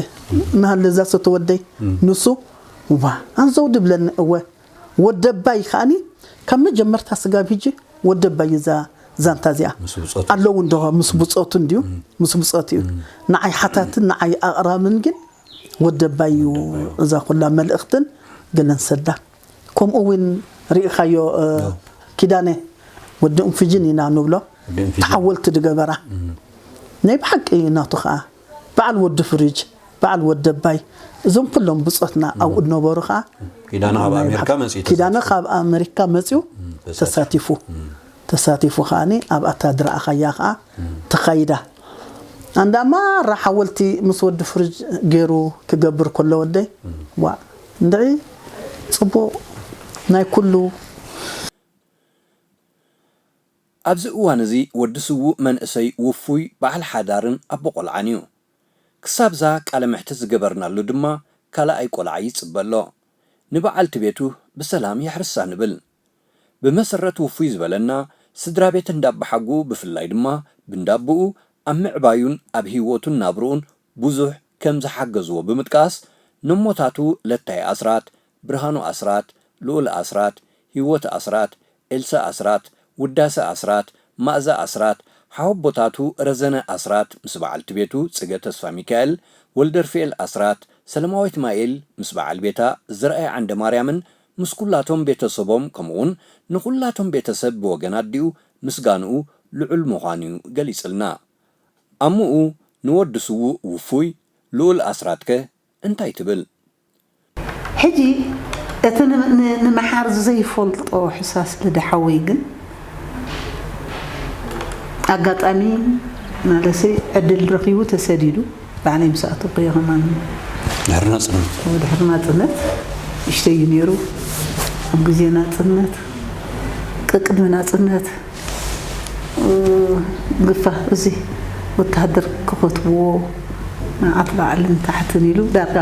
ናሃለ እዛ ሰተወደይ ንሱ ዋ፣ ኣንዘው ድብለኒ እወ። ወደባይ ከኣኒ ካብ መጀመርታ ስጋብ ሕጂ ወደባይ እዛ ዛንታ እዚኣ ምስ ብጾቱ። ኣለዉ እንዶ ምስ ብጾቱ እንድዩ፣ ምስ ብጾቱ እዩ። ንዓይ ሓታትን ንዓይ ኣቕራብን ግን ወደባይ እዩ። እዛ ኩላ መልእኽትን ገለን ሰዳ። ከምኡ እውን ርኢኻዮ፣ እ፣ ኪዳነ ወዲ እንፍጅን ኢና ንብሎ። ወዲ እንፍጅን። ተሓወልቲ ድገበራ። ናይ ብሓቂ ናቱ ኸኣ በዓል ወዲ ፍሪጅ፣ በዓል ወደባይ፣ እዞም ኩሎም ብጾትና ኣብኡ ድነበሩ ኸኣ ኪዳነ ካብ ናይ ኣሜሪካ ብሓቂ መጺኡ ኪዳነ ተሳቲፉ። ካብ ኣሜሪካ መጺኡ እም፣ ተሳቲፉ። ተሳቲፉ። እም። ተሳቲፉ ከኣኒ ኣብኣ እታ ድረኣኻያ ከኣ እም። ተኻይዳ። ኣንዳ ማራ ሓወልቲ ምስ ወዲ ፍሪጅ ገይሩ ክገብር ከሎ ወደይ፣ እም። ዋ፣ እንድዒ ጽቡቕ ናይ ኩሉ። ኣብዚ እዋን እዚ ወዲ ስዉእ መንእሰይ ውፉይ በዓል ሓዳርን ኣቦ ቆልዓን እዩ። ክሳብዛ ቃለ መሕትት ዝገበርናሉ ድማ ካልኣይ ቆልዓ ይጽበ ኣሎ። ንበዓልቲ ቤቱ ብሰላም የሕርሳ ንብል። ብመሰረት ውፉይ ዝበለና፣ ስድራ ቤት እንዳባሓጉ ብፍላይ ድማ ብንዳብኡ ኣብ ምዕባዩን ኣብ ህይወቱን ናብርኡን ብዙሕ ከም ዝሓገዝዎ ብምጥቃስ፣ ነሞታቱ ለታይ ኣስራት፣ ብርሃኑ ኣስራት፣ ልኡል ኣስራት፣ ህይወት ኣስራት፣ ኤልሳ ኣስራት፣ ውዳሰ ኣስራት፣ ማእዛ ኣስራት፣ ሓወቦታቱ ረዘነ ኣስራት ምስ በዓልቲ ቤቱ ጽገ ተስፋ ሚካኤል፣ ወልደርፍኤል ኣስራት፣ ሰለማዊት ማኤል ምስ በዓል ቤታ ዝርኣይ ዓንደ ማርያምን ምስ ኩላቶም ቤተሰቦም፣ ከምኡውን ንኹላቶም ቤተሰብ ብወገን ኣዲኡ ምስጋንኡ ልዑል ምዃኑ'ዩ ገሊጽልና። ኣምኡ ንወዲ ስዉእ ውፉይ ልኡል ኣስራትከ እንታይ ትብል? ሕጂ እቲ ን-፣ ን-፣ ንመሓር ዘይፈልጦ ሕሳስ ልደ ሓወይ ግን ኣጋጣሚ ማለሰይ ዕድል ረኺቡ ተሰዲዱ። ባዕለይ ምስ ኣተኩዮ ከማን ድሕሪ ናጽነት። ድሕሪ ናጽነት እሽተይ እዩ ነይሩ። ኣብ ግዜ ናጽነት፣ ቅድሚ ናጽነት፣ እ፣ ግፋ እዚ ወተሃደር ክኸትብዎ ንዓት ላዕልን ታሕትን ኢሉ ዳርጋ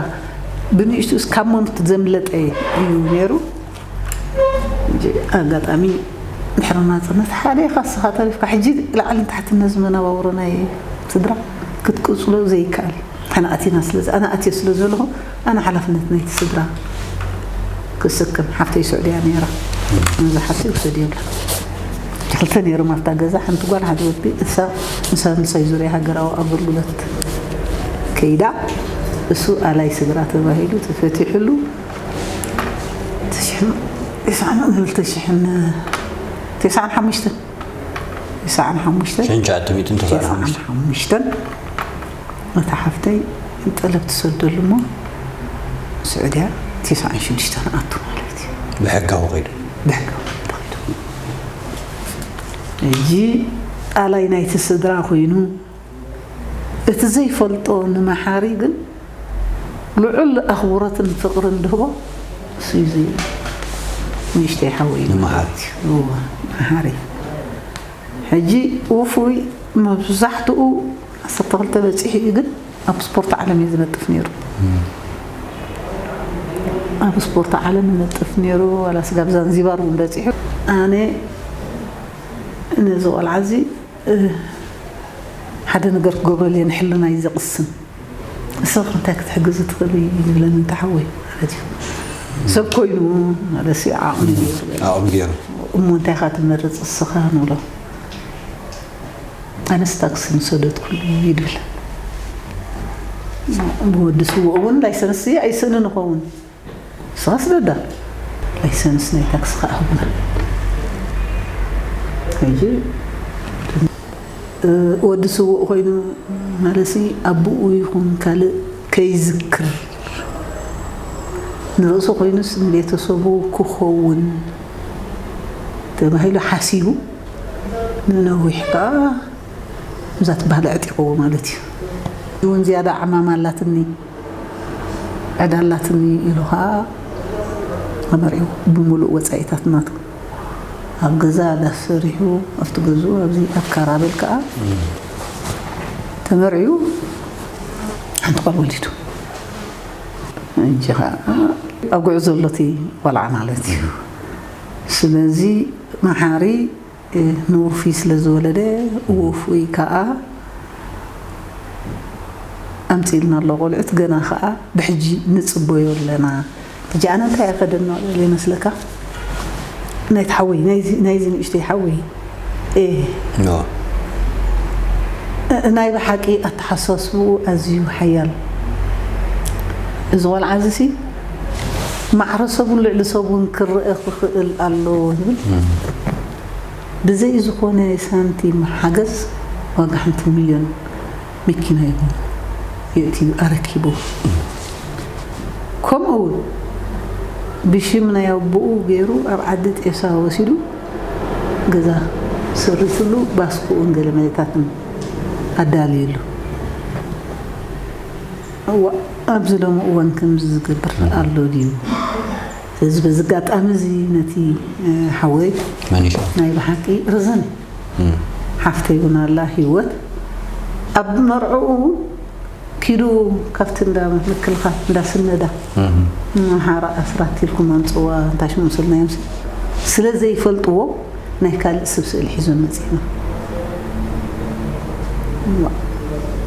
ብንእሽቱ እስካብ ሞት ዘምለጠ እዩ ነይሩ። ሕጂ ኣጋጣሚ ድሕሪ ናጽነት ሓደ ኢኻ እስኻ ተሪፍካ። ሕጂ ላዕልን ታሕትን ነዚ መነባብሮ ናይ ስድራ ክትቅጽሎ ዘይከኣል። ኣነ ኣቲና ስለ፣ ኣነ ኣትየ ስለ ዘለኹ፣ ኣነ ሓላፍነት ናይቲ ስድራ ክስከም። ሓፍተይ ስዑድያ ነይራ። ነዛ ሓፍተይ ውሰድ የብላ። ክልተ ነይሮም ኣብታ ገዛ፣ ሓንቲ ጓል፣ ሓደ ወዲ። እሳ ምሳ ምሳይ ዙርያ ሃገራዊ ኣገልግሎት ከይዳ፣ እሱ ኣላይ ስድራ ተባሂሉ ተፈቲሕሉ። ተሽሕን፣ ተስዓን፣ ክልተ ሽሕን ተስዓን ሓሙሽተን። ተስዓን ሓሙሽተን። ሽሕን ትሽዓተ ሚእትን ተስዓን ሓሙሽተን። ተስዓን ሓሙሽተን። እታ ሓፍተይ ጠለብ ትሰደሉ እሞ ስዑድያ ተስዓን ሽዱሽተን ኣቱ ማለት እዩ። ብሕጋዊ ከይዱ። ብሕጋዊ ከይዱ። ሕጂ ኣላይ ናይቲ ስድራ ኮይኑ እቲ ዘይፈልጦ ንመሓሪ ግን ልዑል ኣኽብሮትን ፍቕርን ድህቦ እሱ እዩ ዝብል። ንእሽተይ ሓወይ እዩ ንመሓሪ። ማለት እዩ። እወ፣ መሓሪ። ሕጂ ውፉይ መብዛሕትኡ ዓሰርተ ክልተ በጺሑ እዩ፣ ግን ኣብ ስፖርት ዓለም እዩ ዝነጥፍ ነይሩ። እም። ኣብ ስፖርት ዓለም ይነጥፍ ነይሩ፣ ዋላ ስጋብ ዛንዚባር እውን በጺሑ። ኣነ ነዚ ቆልዓ እዚ፣ እ፣ ሓደ ነገር ክገብረሉ እየ፣ ንሕልናይ ዘቕስን። ንስኺ እንታይ ክትሕግዚ ትኽእሊ ይብለኒ፣ እንተ ሓወይ ማለት እዩ። ሰብ ኮይኑ ማለት እዩ፣ ዓቕሚ ገይሩ። ዓቕሚ ገይሩ። እሞ እንታይ ኢኻ ትመርጽ እስኻ ንብሎ። ኣነስ ታክሲ ምሰደድኩሉ ይድብል። ብወዲ ስውእ እውን ላይሰንስ እየ ኣይስእንን እኸውን። ንስኻ ስደዳ። ላይሰንስ ናይ ታክሲ ከኣ ህቡና። ሕጂ፣ እ፣ ወዲ ስውእ ኮይኑ ማለትሲ ኣቦኡ ይኹን ካልእ ከይዝክር ንርእሱ ኮይኑስ ንቤተሰቡ ክኸውን ተባሂሉ ሓሲቡ ንነዊሕ ከኣ እዛ ትበሃል ኣዕጢቕዎ ማለት እዩ። እውን ዝያዳ ዓማማ ኣላትኒ፣ ዕዳ ኣላትኒ ኢሉ ኸዓ ተመርዒዉ ብምሉእ ወጻኢታት ናቱ። ኣብ ገዛ ዳስ ሰሪሑ፣ ኣብቲ ገዝኡ፣ ኣብዚ ኣብ ካራበል ከኣ ተመርዒዩ ሓንቲ ጓል ወሊዱ። ሕጂ ኸዓ ኣብ ጉዕዞ ኣሎ እቲ ቆልዓ ማለት እዩ። ስለዚ መሓሪ ንውፉይ ስለ ዝወለደ፣ ውፉይ ከዓ ኣምፂልና ኣሎ ቆልዑት፣ ገና ከዓ ብሕጂ ንፅበዮ ኣለና። ሕጂ ኣነ እንታይ እየ ከደንቕ ይመስለካ? ናይቲ ሓወይ፣ ናይዚ ናይዚ ንእሽተይ ሓወይ፣ እ፣ ኖ። ናይ ብሓቂ ኣተሓሳስብኡ ኣዝዩ ሓያል። እዚ ቆልዓ እዚ ሲ ማዕረ ሰቡን ልዕሊ ሰቡን ክረአ ክኽእል ኣለዎ ይብል። ብዘይ ዝኾነ ሳንቲም ሓገዝ ዋጋ ሓንቲ ሚልዮን መኪና ይኹን የእትዩ ኣረኪቡ። ከምኡ እውን ብሽም ናይ ኣቦኡ ገይሩ ኣብ ዓዲ ጤሳ ወሲዱ ገዛ ሰሪትሉ፣ ባስክኡን ገለ መለታትን ኣዳልዩሉ። እዋ፣ ኣብዚ ሎሚ እዋን ከምዚ ዝገብር ኣሎ ድዩ? ስለዚ በዚ ኣጋጣሚ እዚ ነቲ፣ እ፣ ሓወይ መኒሻ። ናይ ብሓቂ ርዝን ሓፍተይ እውን ኣላ ህይወት ኣብ መርዕኡ ኪዱ ካብቲ እንዳ ምክልኻል እንዳ ስነዳ፣ መሓራ ኣስራት ኢልኩም ኣምፅዋ እንታሽሙ ስልናዮም ስለ ዘይፈልጥዎ ናይ ካልእ ሰብ ስእሊ ሒዞም መፂኦም።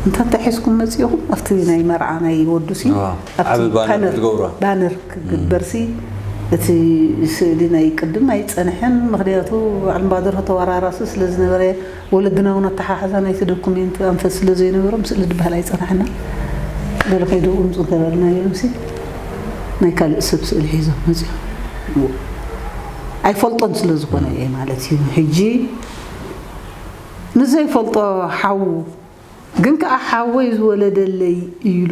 እንታ እንታይ ሒዝኩም መፂኹም? ኣብቲ ናይ መርዓ ናይ ወዱ ሲ፣ እዋ፣ ኣብቲ ዓቢ ባነር ፓነር፣ ዝገብሮ። ባነር ክግበር ሲ፣ እቲ ስእሊ ናይ ቅድም ኣይጸንሐን። ምኽንያቱ በዓል እምባደር ተወራራሲ ስለ ዝነበረ፣ ወለድና እውን ኣተሓሕዛ ናይቲ ዶኩሜንት ኣንፈት ስለ ዘይነበሮም፣ ስእሊ ዝበሃል ኣይጸንሐና። ገለ ከይዱ እምጹ እንተበልናዮም ሲ፣ ናይ ካልእ ሰብ ስእሊ ሒዞም መጺኦም። ኣይፈልጦን ስለ ዝኾነ እየ ማለት እዩ። ሕጂ ንዘይፈልጦ ሓዉ ግን ከኣ ሓወይ ዝወለደለይ ኢሉ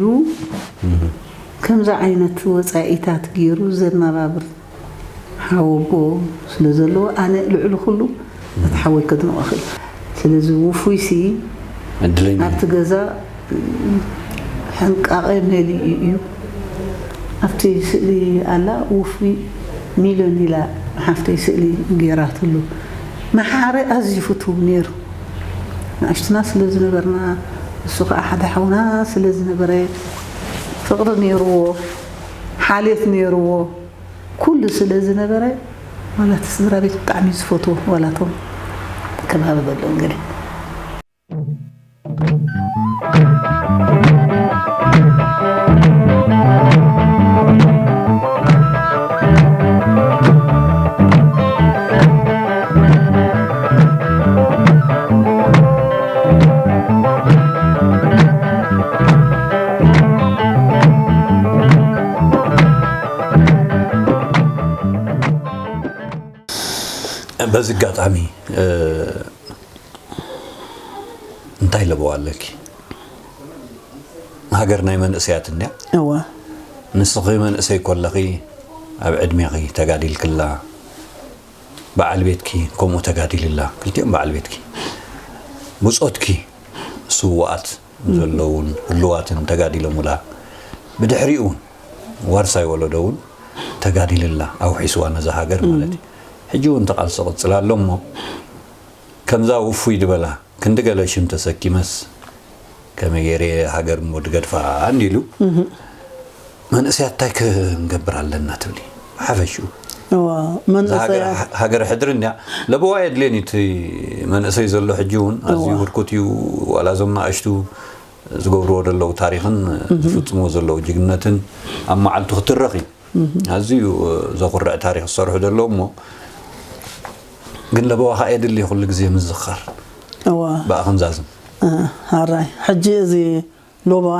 ከምዚ ዓይነት ወጻኢታት ገይሩ ዘነባብር ሓወቦ ስለ ዘለዎ፣ ኣነ ልዕሊ ኩሉ ነቲ ሓወይ ከድንቖ እኽእል። ስለዚ ውፉይሲ ዕድለኛ እዩ። ኣብቲ ገዛ ሕንቃቐ መሊኡ እዩ። ኣብቲ ስእሊ ኣላ ውፉይ ሚልዮን ኢላ ሓፍተይ ስእሊ ገይራትሉ። መሓረ ኣዝዩ ፍቱው ነይሩ። ንኣሽቱና ስለ ዝነበርና፣ እሱ ኸዓ ሓደ ሓውና ስለ ዝነበረ፣ ፍቕሪ ነይርዎ፣ ሓልዮት ነይርዎ፣ ኩሉ ስለ ዝነበረ፣ ዋላ እቲ ስድራ ቤት ብጣዕሚ እዩ ዝፈትዎ፣ ዋላ እቶም ከባቢ ዘለዉ ገለ። በዚ ኣጋጣሚ፣ እ፣ እንታይ ለበዋ ኣለኪ? ሃገር ናይ መንእሰያት እንድያ። እወ። ንስኺ መንእሰይ ኮለኺ ኣብ ዕድሜኺ ተጋዲልክላ፣ በዓል ቤትኪ ከምኡ ተጋዲልላ፣ ክልቲኦም በዓል ቤትኪ። ብጾትኪ ስዉኣት ዘለውን ህሉዋትን ተጋዲሎምላ። ብድሕሪኡ እውን ዋርሳይ ወለዶ እውን ተጋዲልላ፣ ኣውሒስዋ ነዛ ሃገር ማለት እዩ። ሕጂ እውን ተቓልሲ ቅጽል ኣሎ እሞ፣ ከምዛ ውፉይ ዝበላ ክንዲ ገለ ሽም ተሰኪመስ ከመይ ገይረ ሃገር እሞ ድገድፋ እንዲሉ፣ መንእሰያት እንታይ ክንገብር ኣለና ትብሊ? ብሓፈሽኡ እዋ፣ እዛ ሃገር መንእሰያት። ሃገር ሕድሪ እንድያ። ለበዋ የድልየን እዩ እቲ መንእሰይ ዘሎ ሕጂ እውን ኣዝዩ እዋ። ህርኩት እዩ። ዋላ እዞም ንኣሽቱ ዝገብርዎ ዘለዉ ታሪኽን ዝፍጽምዎ ዘለዉ ጅግንነትን ኣብ መዓልቱ ክትረኽ እዩ። ኣዝዩ ዘኹርዕ ታሪኽ ዝሰርሑ ዘለዉ እሞ፣ ግን ለበዋ ኸኣ የድሊ ኩሉ ግዜ ምዝኻር። እዋ። ብኣኽንዛዝም። እ፣ ኣራይ። ሕጂ እዚ ሎበዋ፣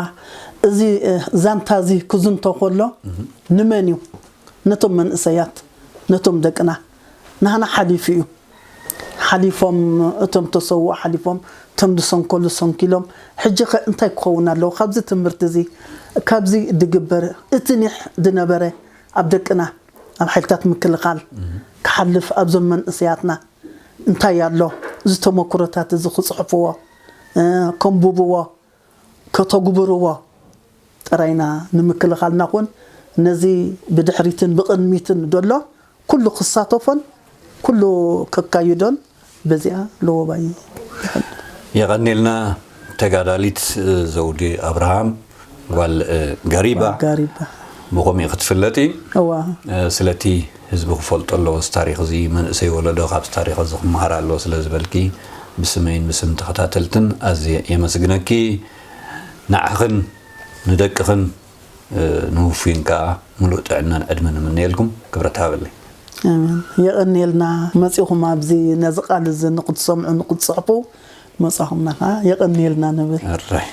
እዚ፣ እ፣ ዛንታ እዚ ክዝንቶ ከሎ፣ ንመን እዩ? ነቶም መንእሰያት፣ ነቶም ደቅና፣ ናህና ሓሊፉ እዩ። ሓሊፎም፣ እቶም ተሰውኡ ሓሊፎም፣ እቶም ዝሰንከሉ ሰንኪሎም፣ ሕጂ ኸ እንታይ ክኸውን ኣለዎ? ካብዚ ትምህርቲ እዚ፣ ካብዚ ድግበር፣ እቲ ኒሕ ድነበረ ኣብ ደቅና፣ ኣብ ሓይልታት ምክልኻል ክሓልፍ፣ ኣብዞም መንእሰያትና እንታይ ኣሎ? እዚ ተመኩሮታት እዚ ክጽሕፍዎ፣ እ፣ ከንብብዎ፣ ከተግብርዎ ጥራይና ንምክልኻልና ኹን ነዚ ብድሕሪትን ብቕድሚትን ዘሎ ኩሉ ክሳተፎን ኩሉ ከካይዶን በዚኣ ለወባይ ይሕል። የቐኔልና ተጋዳሊት ዘውዲ ኣብርሃም ጓል፣ እ፣ ገሪባ። ጓል ገሪባ። ብኸምኡ ክትፍለጢ እዋ ስለቲ ህዝቢ ክፈልጦ ኣለዎ። እዚ ታሪኽ እዚ መንእሰይ ወለዶ ካብዚ ታሪኽ እዚ ክመሃር ኣለዎ ስለ ዝበልኪ ብስመይን ብስም ተኸታተልትን ኣዝየ የመስግነኪ። ንዓኽን ንደቅኽን ንውፉይን ከዓ ምሉእ ጥዕናን ዕድመን እምነየልኩም። ክብረት ሃበለይ። ኣሜን። የቐንየልና መጺኹም ኣብዚ ነዚ ቃል እዚ ንክትሰምዑ ንክትጽሕፉ መጻኹምና ከዓ የቐንየልና ንብል። ኣራይ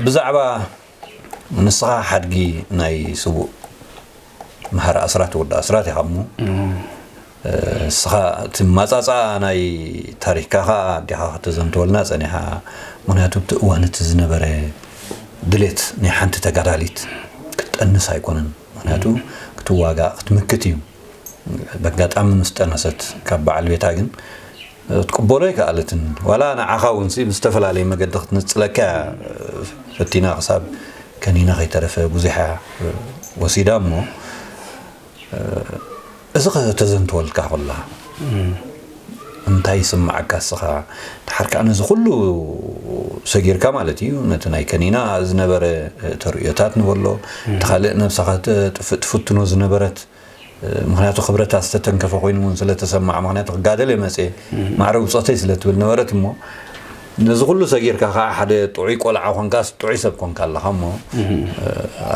ብዛዕባ ንስኻ ሓድጊ ናይ ስቡእ መሓሪ ኣስራት ወዲ ኣስራት ኢኻ እሞ ንስኻ እቲ ማፃፃ ናይ ታሪክካ ከዓ ኣዴኻ ከተዘንተወልና ፀኒሓ። ምክንያቱ እቲ እዋን እቲ ዝነበረ ድሌት ናይ ሓንቲ ተጋዳሊት ክትጠንስ ኣይኮነን። ምክንያቱ ክትዋጋእ ክትምክት እዩ። በጋጣሚ ምስ ጠነሰት ካብ በዓል ቤታ ግን ክትቅበሎ ኣይከኣለትን። ዋላ ንዓኻ እውን ሲ ብዝተፈላለየ መገዲ ክትንፅለካ እያ ፈቲና ክሳብ ከኒና ከይተረፈ ብዙሕ እያ ወሲዳ እሞ እዚ ከተዘንተወልካ ከላ እንታይ ይስምዓካ እስኻ? ድሓር ከዓ ነዚ ኩሉ ሰጊርካ ማለት እዩ ነቲ ናይ ከኒና ዝነበረ ተርእዮታት ንበሎ እቲ ካልእ ነብስኻ ተጥፍእ ትፍትኖ ዝነበረት ምክንያቱ ክብረታ ዝተተንከፈ ኮይኑ እውን ስለተሰማዓ ምክንያቱ ክጋደል እየ መፅየ ማዕረ ብፆተይ ስለትብል ነበረት እሞ ነዚ ኩሉ ሰጊርካ ከዓ ሓደ ጥዑይ ቆልዓ ኮንካስ ጥዑይ ሰብ ኮንካ ኣለካ እሞ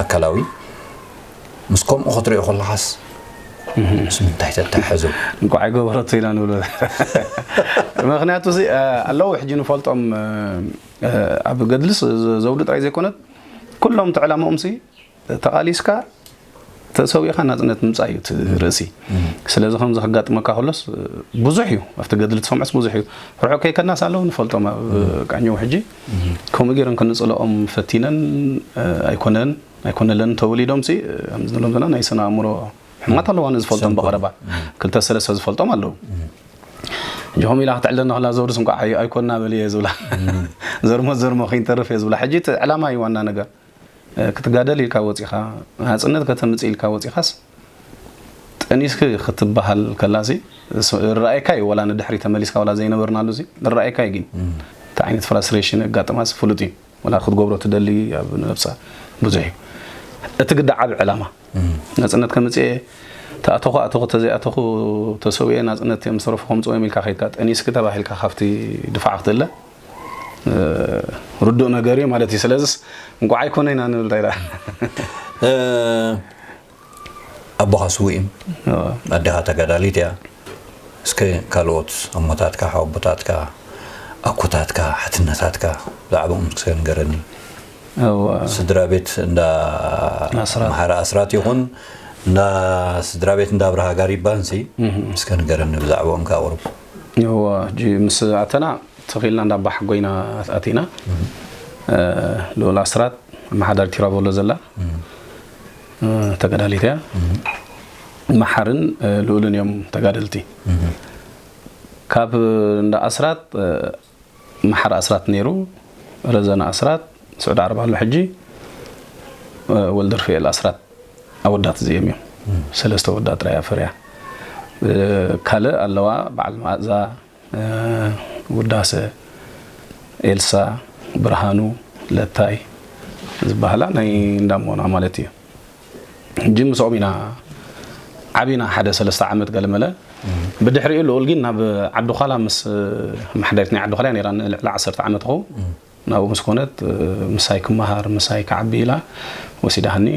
ኣካላዊ ምስ ከምኡ ክትሪኦ ከለካስ ምስ ምንታይ ተተሓሕዞ? እንኳዕ ኣይገበረቶ ኢና ንብሎ። ምክንያቱ ኣለዉ ሕጂ ንፈልጦም ኣብ ገድልስ ዘውዲ ጥራይ ዘይኮነት ኩሎም እቲ ዕላማኦምሲ ተቓሊስካ ተሰዊእኻ ናጽነት ምምጻእ እዩ እቲ ርእሲ። ስለዚ ከምዚ ከጋጥመካ ከሎስ ብዙሕ እዩ፣ ኣብቲ ገድሊ ትሰምዖስ ብዙሕ እዩ። ርሑቕ ከይከድናስ ኣለዉ ንፈልጦም ኣብ ቃኘው ሕጂ ከምኡ ገይረን ክንጽልኦም ፈቲነን ኣይኮነን ኣይኮነለን ተወሊዶምሲ ከምዚ ንብሎም ዘለና ናይ ስነ ኣእምሮ ሕማት ኣለዋ ንዝፈልጦም ብቐረባ ክልተ ሰለስተ ዝፈልጦም ኣለዉ። ሕጂ ከምኡ ኢላ ክትዕለና ከላ ዘውድስ እንኳዕ ኣይኮንና በል እየ ዝብላ ዘርሞ ዘርሞ ከይንተርፍ እየ ዝብላ። ሕጂ እቲ ዕላማ እዩ ዋና ነገር። ክትጋደል ኢልካ ወፂኻ ናፅነት ከተምፅእ ኢልካ ወፂኻስ ጠኒስኪ ክትበሃል ከላሲ ርኣየካ እዩ። ዋላ ንድሕሪ ተመሊስካ ዋላ ዘይነበርናሉ ሲ ንረኣየካ እዩ። ግን እቲ ዓይነት ፍራስትሬሽን ኣጋጥማስ ፍሉጥ እዩ። ዋላ ክትገብሮ ትደሊ ኣብ ነብሳ ብዙሕ እዩ። እቲ ግዳ ዓብ ዕላማ ናፅነት ከምፅእ እየ ተኣተኹ ኣተኹ ተዘይኣተኹ ተሰዊኤ ናፅነት እዮም ዝተረፉ ከምፅኡ እዮም ኢልካ ከይድካ ጠኒስኪ ተባሂልካ ካብቲ ድፋዕ ክትእለ ርዱእ ነገር እዩ ማለት እዩ። ስለዚስ እንቋዕ ኣይኮነ ኢና ንብል እንታይ ደኣ ኣቦኻ ስውእ እዩ ኣዴኻ ተጋዳሊት እያ። እስከ ካልኦት ኣሞታትካ ሓወቦታትካ ኣኮታትካ ሓትነታትካ ብዛዕባኦም እስከ ንገረኒ። ስድራ ቤት እንዳ መሓሪ ኣስራት ይኹን እንዳ ስድራ ቤት እንዳ ኣብርሃ ጋሪባንሲ እስከ ንገረኒ ብዛዕባኦም ከ ኣቕርብ። እዋ ሕጂ ምስ ኣተና ተኺልና እንዳ ኣባ ሓጎይና ኣቲና ልኡል ኣስራት ኣመሓዳሪ ቲራቮሎ ዘላ ተጋዳሊት እያ። መሓርን ልኡልን እዮም ተጋደልቲ። ካብ እንዳ ኣስራት መሓር ኣስራት ነይሩ፣ ረዘነ ኣስራት ስዑዲ ዓረብ ኣሎ ሕጂ፣ ወልደርፍኤል ኣስራት ኣወዳት እዚኦም እዮም። ሰለስተ ወዳት ጥራይ ኣፈርያ። ካልእ ኣለዋ በዓል መኣዛ፣ ውዳሰ፣ ኤልሳ፣ ብርሃኑ፣ ለታይ ዝበሃላ ናይ እንዳሞና ማለት እዩ። ሕጂ ምስኦም ኢና ዓቢና ሓደ ሰለስተ ዓመት ገለመለ። ብድሕሪኡ ልኡል ግን ናብ ዓዲ ዃላ ምስ መሓዳሪት ናይ ዓዲ ዃላ ነይራ ንልዕሊ ዓሰርተ ዓመት ኸውን ናብኡ ምስ ኮነት ምሳይ ክመሃር ምሳይ ክዓቢ ኢላ ወሲዳሃኒ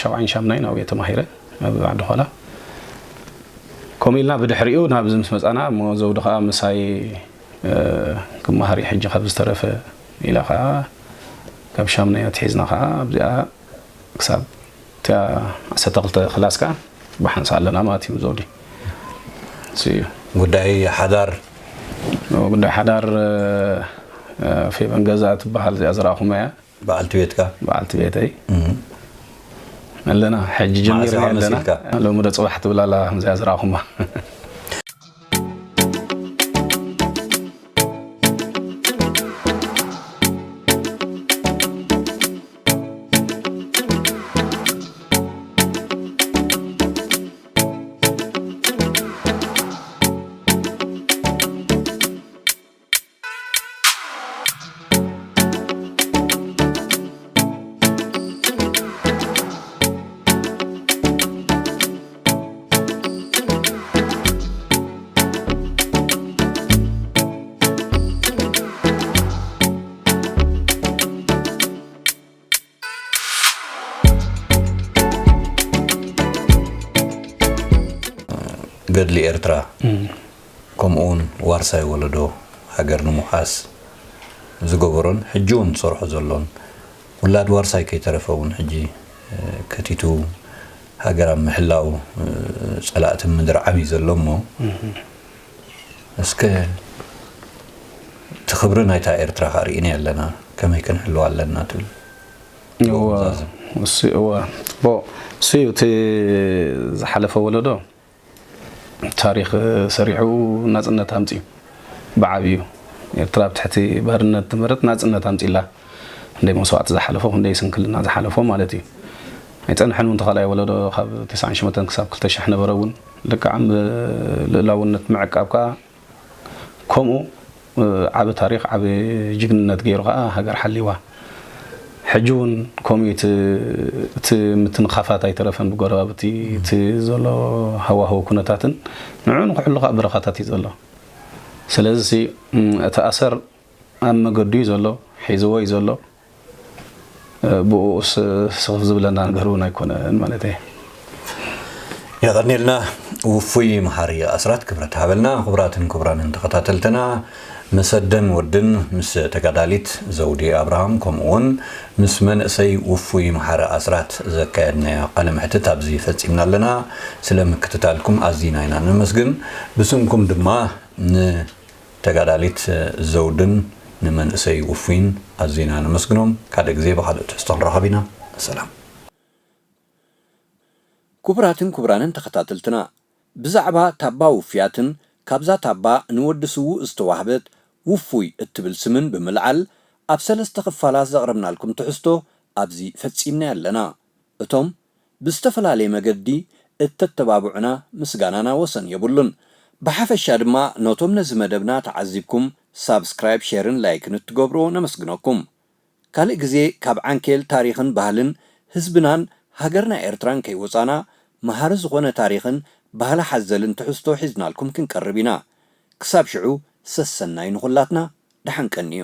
ሻብዓይን ሻምናይን ኣብኡ ተማሂረ ኣብ ዓዲ ዃላ። ከምኡ ኢልና ብድሕሪኡ ናብዚ ምስ መፃና እሞ ዘውዲ ከዓ ምሳይ ክመሃር እዩ ሕጂ ካብ ዝተረፈ ኢላ ከዓ ካብ ሻምናይ ኣትሒዝና ከዓ ኣብዚኣ ክሳብ እቲኣ ዓሰርተ ክልተ ክላስ ከዓ ብሓንሳ ኣለና ማለት እዩ ዘውዲ። እሱ እዩ። ጉዳይ ሓዳር ጉዳይ ሓዳር ፌቨን ገዛ ትበሃል እዚኣ ዝረኣኹማ እያ። በዓልቲ ቤትካ በዓልቲ ቤተይ ኣለና ሕጂ ጀሚርና ኣለና። ሎሚ ዶ ፅባሕ ትብል ኣላ ከምዚኣ ዝረኣኹማ። ገድሊ ኤርትራ፣ ከምኡ እውን ዋርሳይ ወለዶ ሃገር ንምውሓስ ዝገበሮን ሕጂ እውን ዝሰርሖ ዘሎን፣ ውላድ ዋርሳይ ከይተረፈ እውን ሕጂ ከቲቱ ሃገር ኣብ ምሕላው ጸላእቲ ምድር ዓብዩ ዘሎ እሞ፣ እስከ እቲ ክብሪ ናይታ ኤርትራ ከኣ ርኢና ኣለና፣ ከመይ ክንሕልዋ ኣለና ትብል? እወ፣ እሱ እወ፣ ጽቡቕ። እሱ እዩ እቲ ዝሓለፈ ወለዶ ታሪኽ ሰሪሑ ናጽነት ኣምጺኡ። ብዓብዩ ኤርትራ ኣብ ትሕቲ ባርነት ትመርት ናጽነት ኣምጺላ። ክንደይ መስዋእቲ ዝሓለፎ፣ ክንደይ ስንክልና ዝሓለፎ ማለት እዩ። ኣይጸንሐን እውን ተኻላይ ወለዶ ካብ ተስዓን ሽሞንተን ክሳብ ክልተ ሽሕ ነበረ እውን ልክዕ ልእላውነት ምዕቃብ ከኣ ከምኡ ዓቢ ታሪኽ ዓቢ ጅግንነት ገይሩ ከኣ ሃገር ሓሊዋ። ሕጂ እውን ከምኡ እቲ ምትንኻፋት ኣይተረፈን ብጎረባብቲ እቲ ዘሎ ሃዋህው ኩነታትን ንዑ ንክሕሉ ከኣ በረኻታት እዩ ዘሎ። ስለዚ እቲ ኣሰር ኣብ መገዱ እዩ ዘሎ፣ ሒዝዎ እዩ ዘሎ። ብኡስ ስኽፍ ዝብለና ነገር እውን ኣይኮነን ማለት እየ። የቐኔልና ውፉይ መሓሪ ኣስራት ክብረት ሃበልና። ክቡራትን ክቡራንን ተኸታተልትና፣ መሰደን ወድን ምስ ተጋዳሊት ዘውዲ ኣብርሃም ከምኡ እውን ምስ መንእሰይ ውፉይ መሓሪ ኣስራት ዘካየድናዮ ቃለ መሕትት ኣብዚ ፈጺምና ኣለና። ስለ ምክትታልኩም ኣዚና ኢና ነመስግን። ብስምኩም ድማ ን ተጋዳሊት ዘውድን ንመንእሰይ ውፉይን ኣዚና ነመስግኖም። ካልእ ግዜ ብኻልእ ትሕዝቶ ክንራኸብ ኢና። ሰላም። ክቡራትን ክቡራንን ተኸታተልትና፣ ብዛዕባ ታባ ውፉያትን ካብዛ ታባ ንወዲ ስዉእ ዝተዋህበት ውፉይ እትብል ስምን ብምልዓል ኣብ ሰለስተ ክፋላት ዘቕረብናልኩም ትሕዝቶ ኣብዚ ፈጺምና ኣለና። እቶም ብዝተፈላለየ መገዲ እተተባብዑና ምስጋናና ወሰን የብሉን። ብሓፈሻ ድማ ነቶም ነዚ መደብና ተዓዚብኩም ሳብስክራይብ፣ ሼርን ላይክን እትገብርዎ ነመስግነኩም። ካልእ ግዜ ካብ ዓንኬል ታሪኽን ባህልን ህዝብናን ሃገርና ኤርትራን ከይወጻና መሃሪ ዝኾነ ታሪኽን ባህሊ ሓዘልን ትሕዝቶ ሒዝናልኩም ክንቀርብ ኢና። ክሳብ ሽዑ ሰሰናዩ ንኹላትና፣ ደሓን ቀንዩ።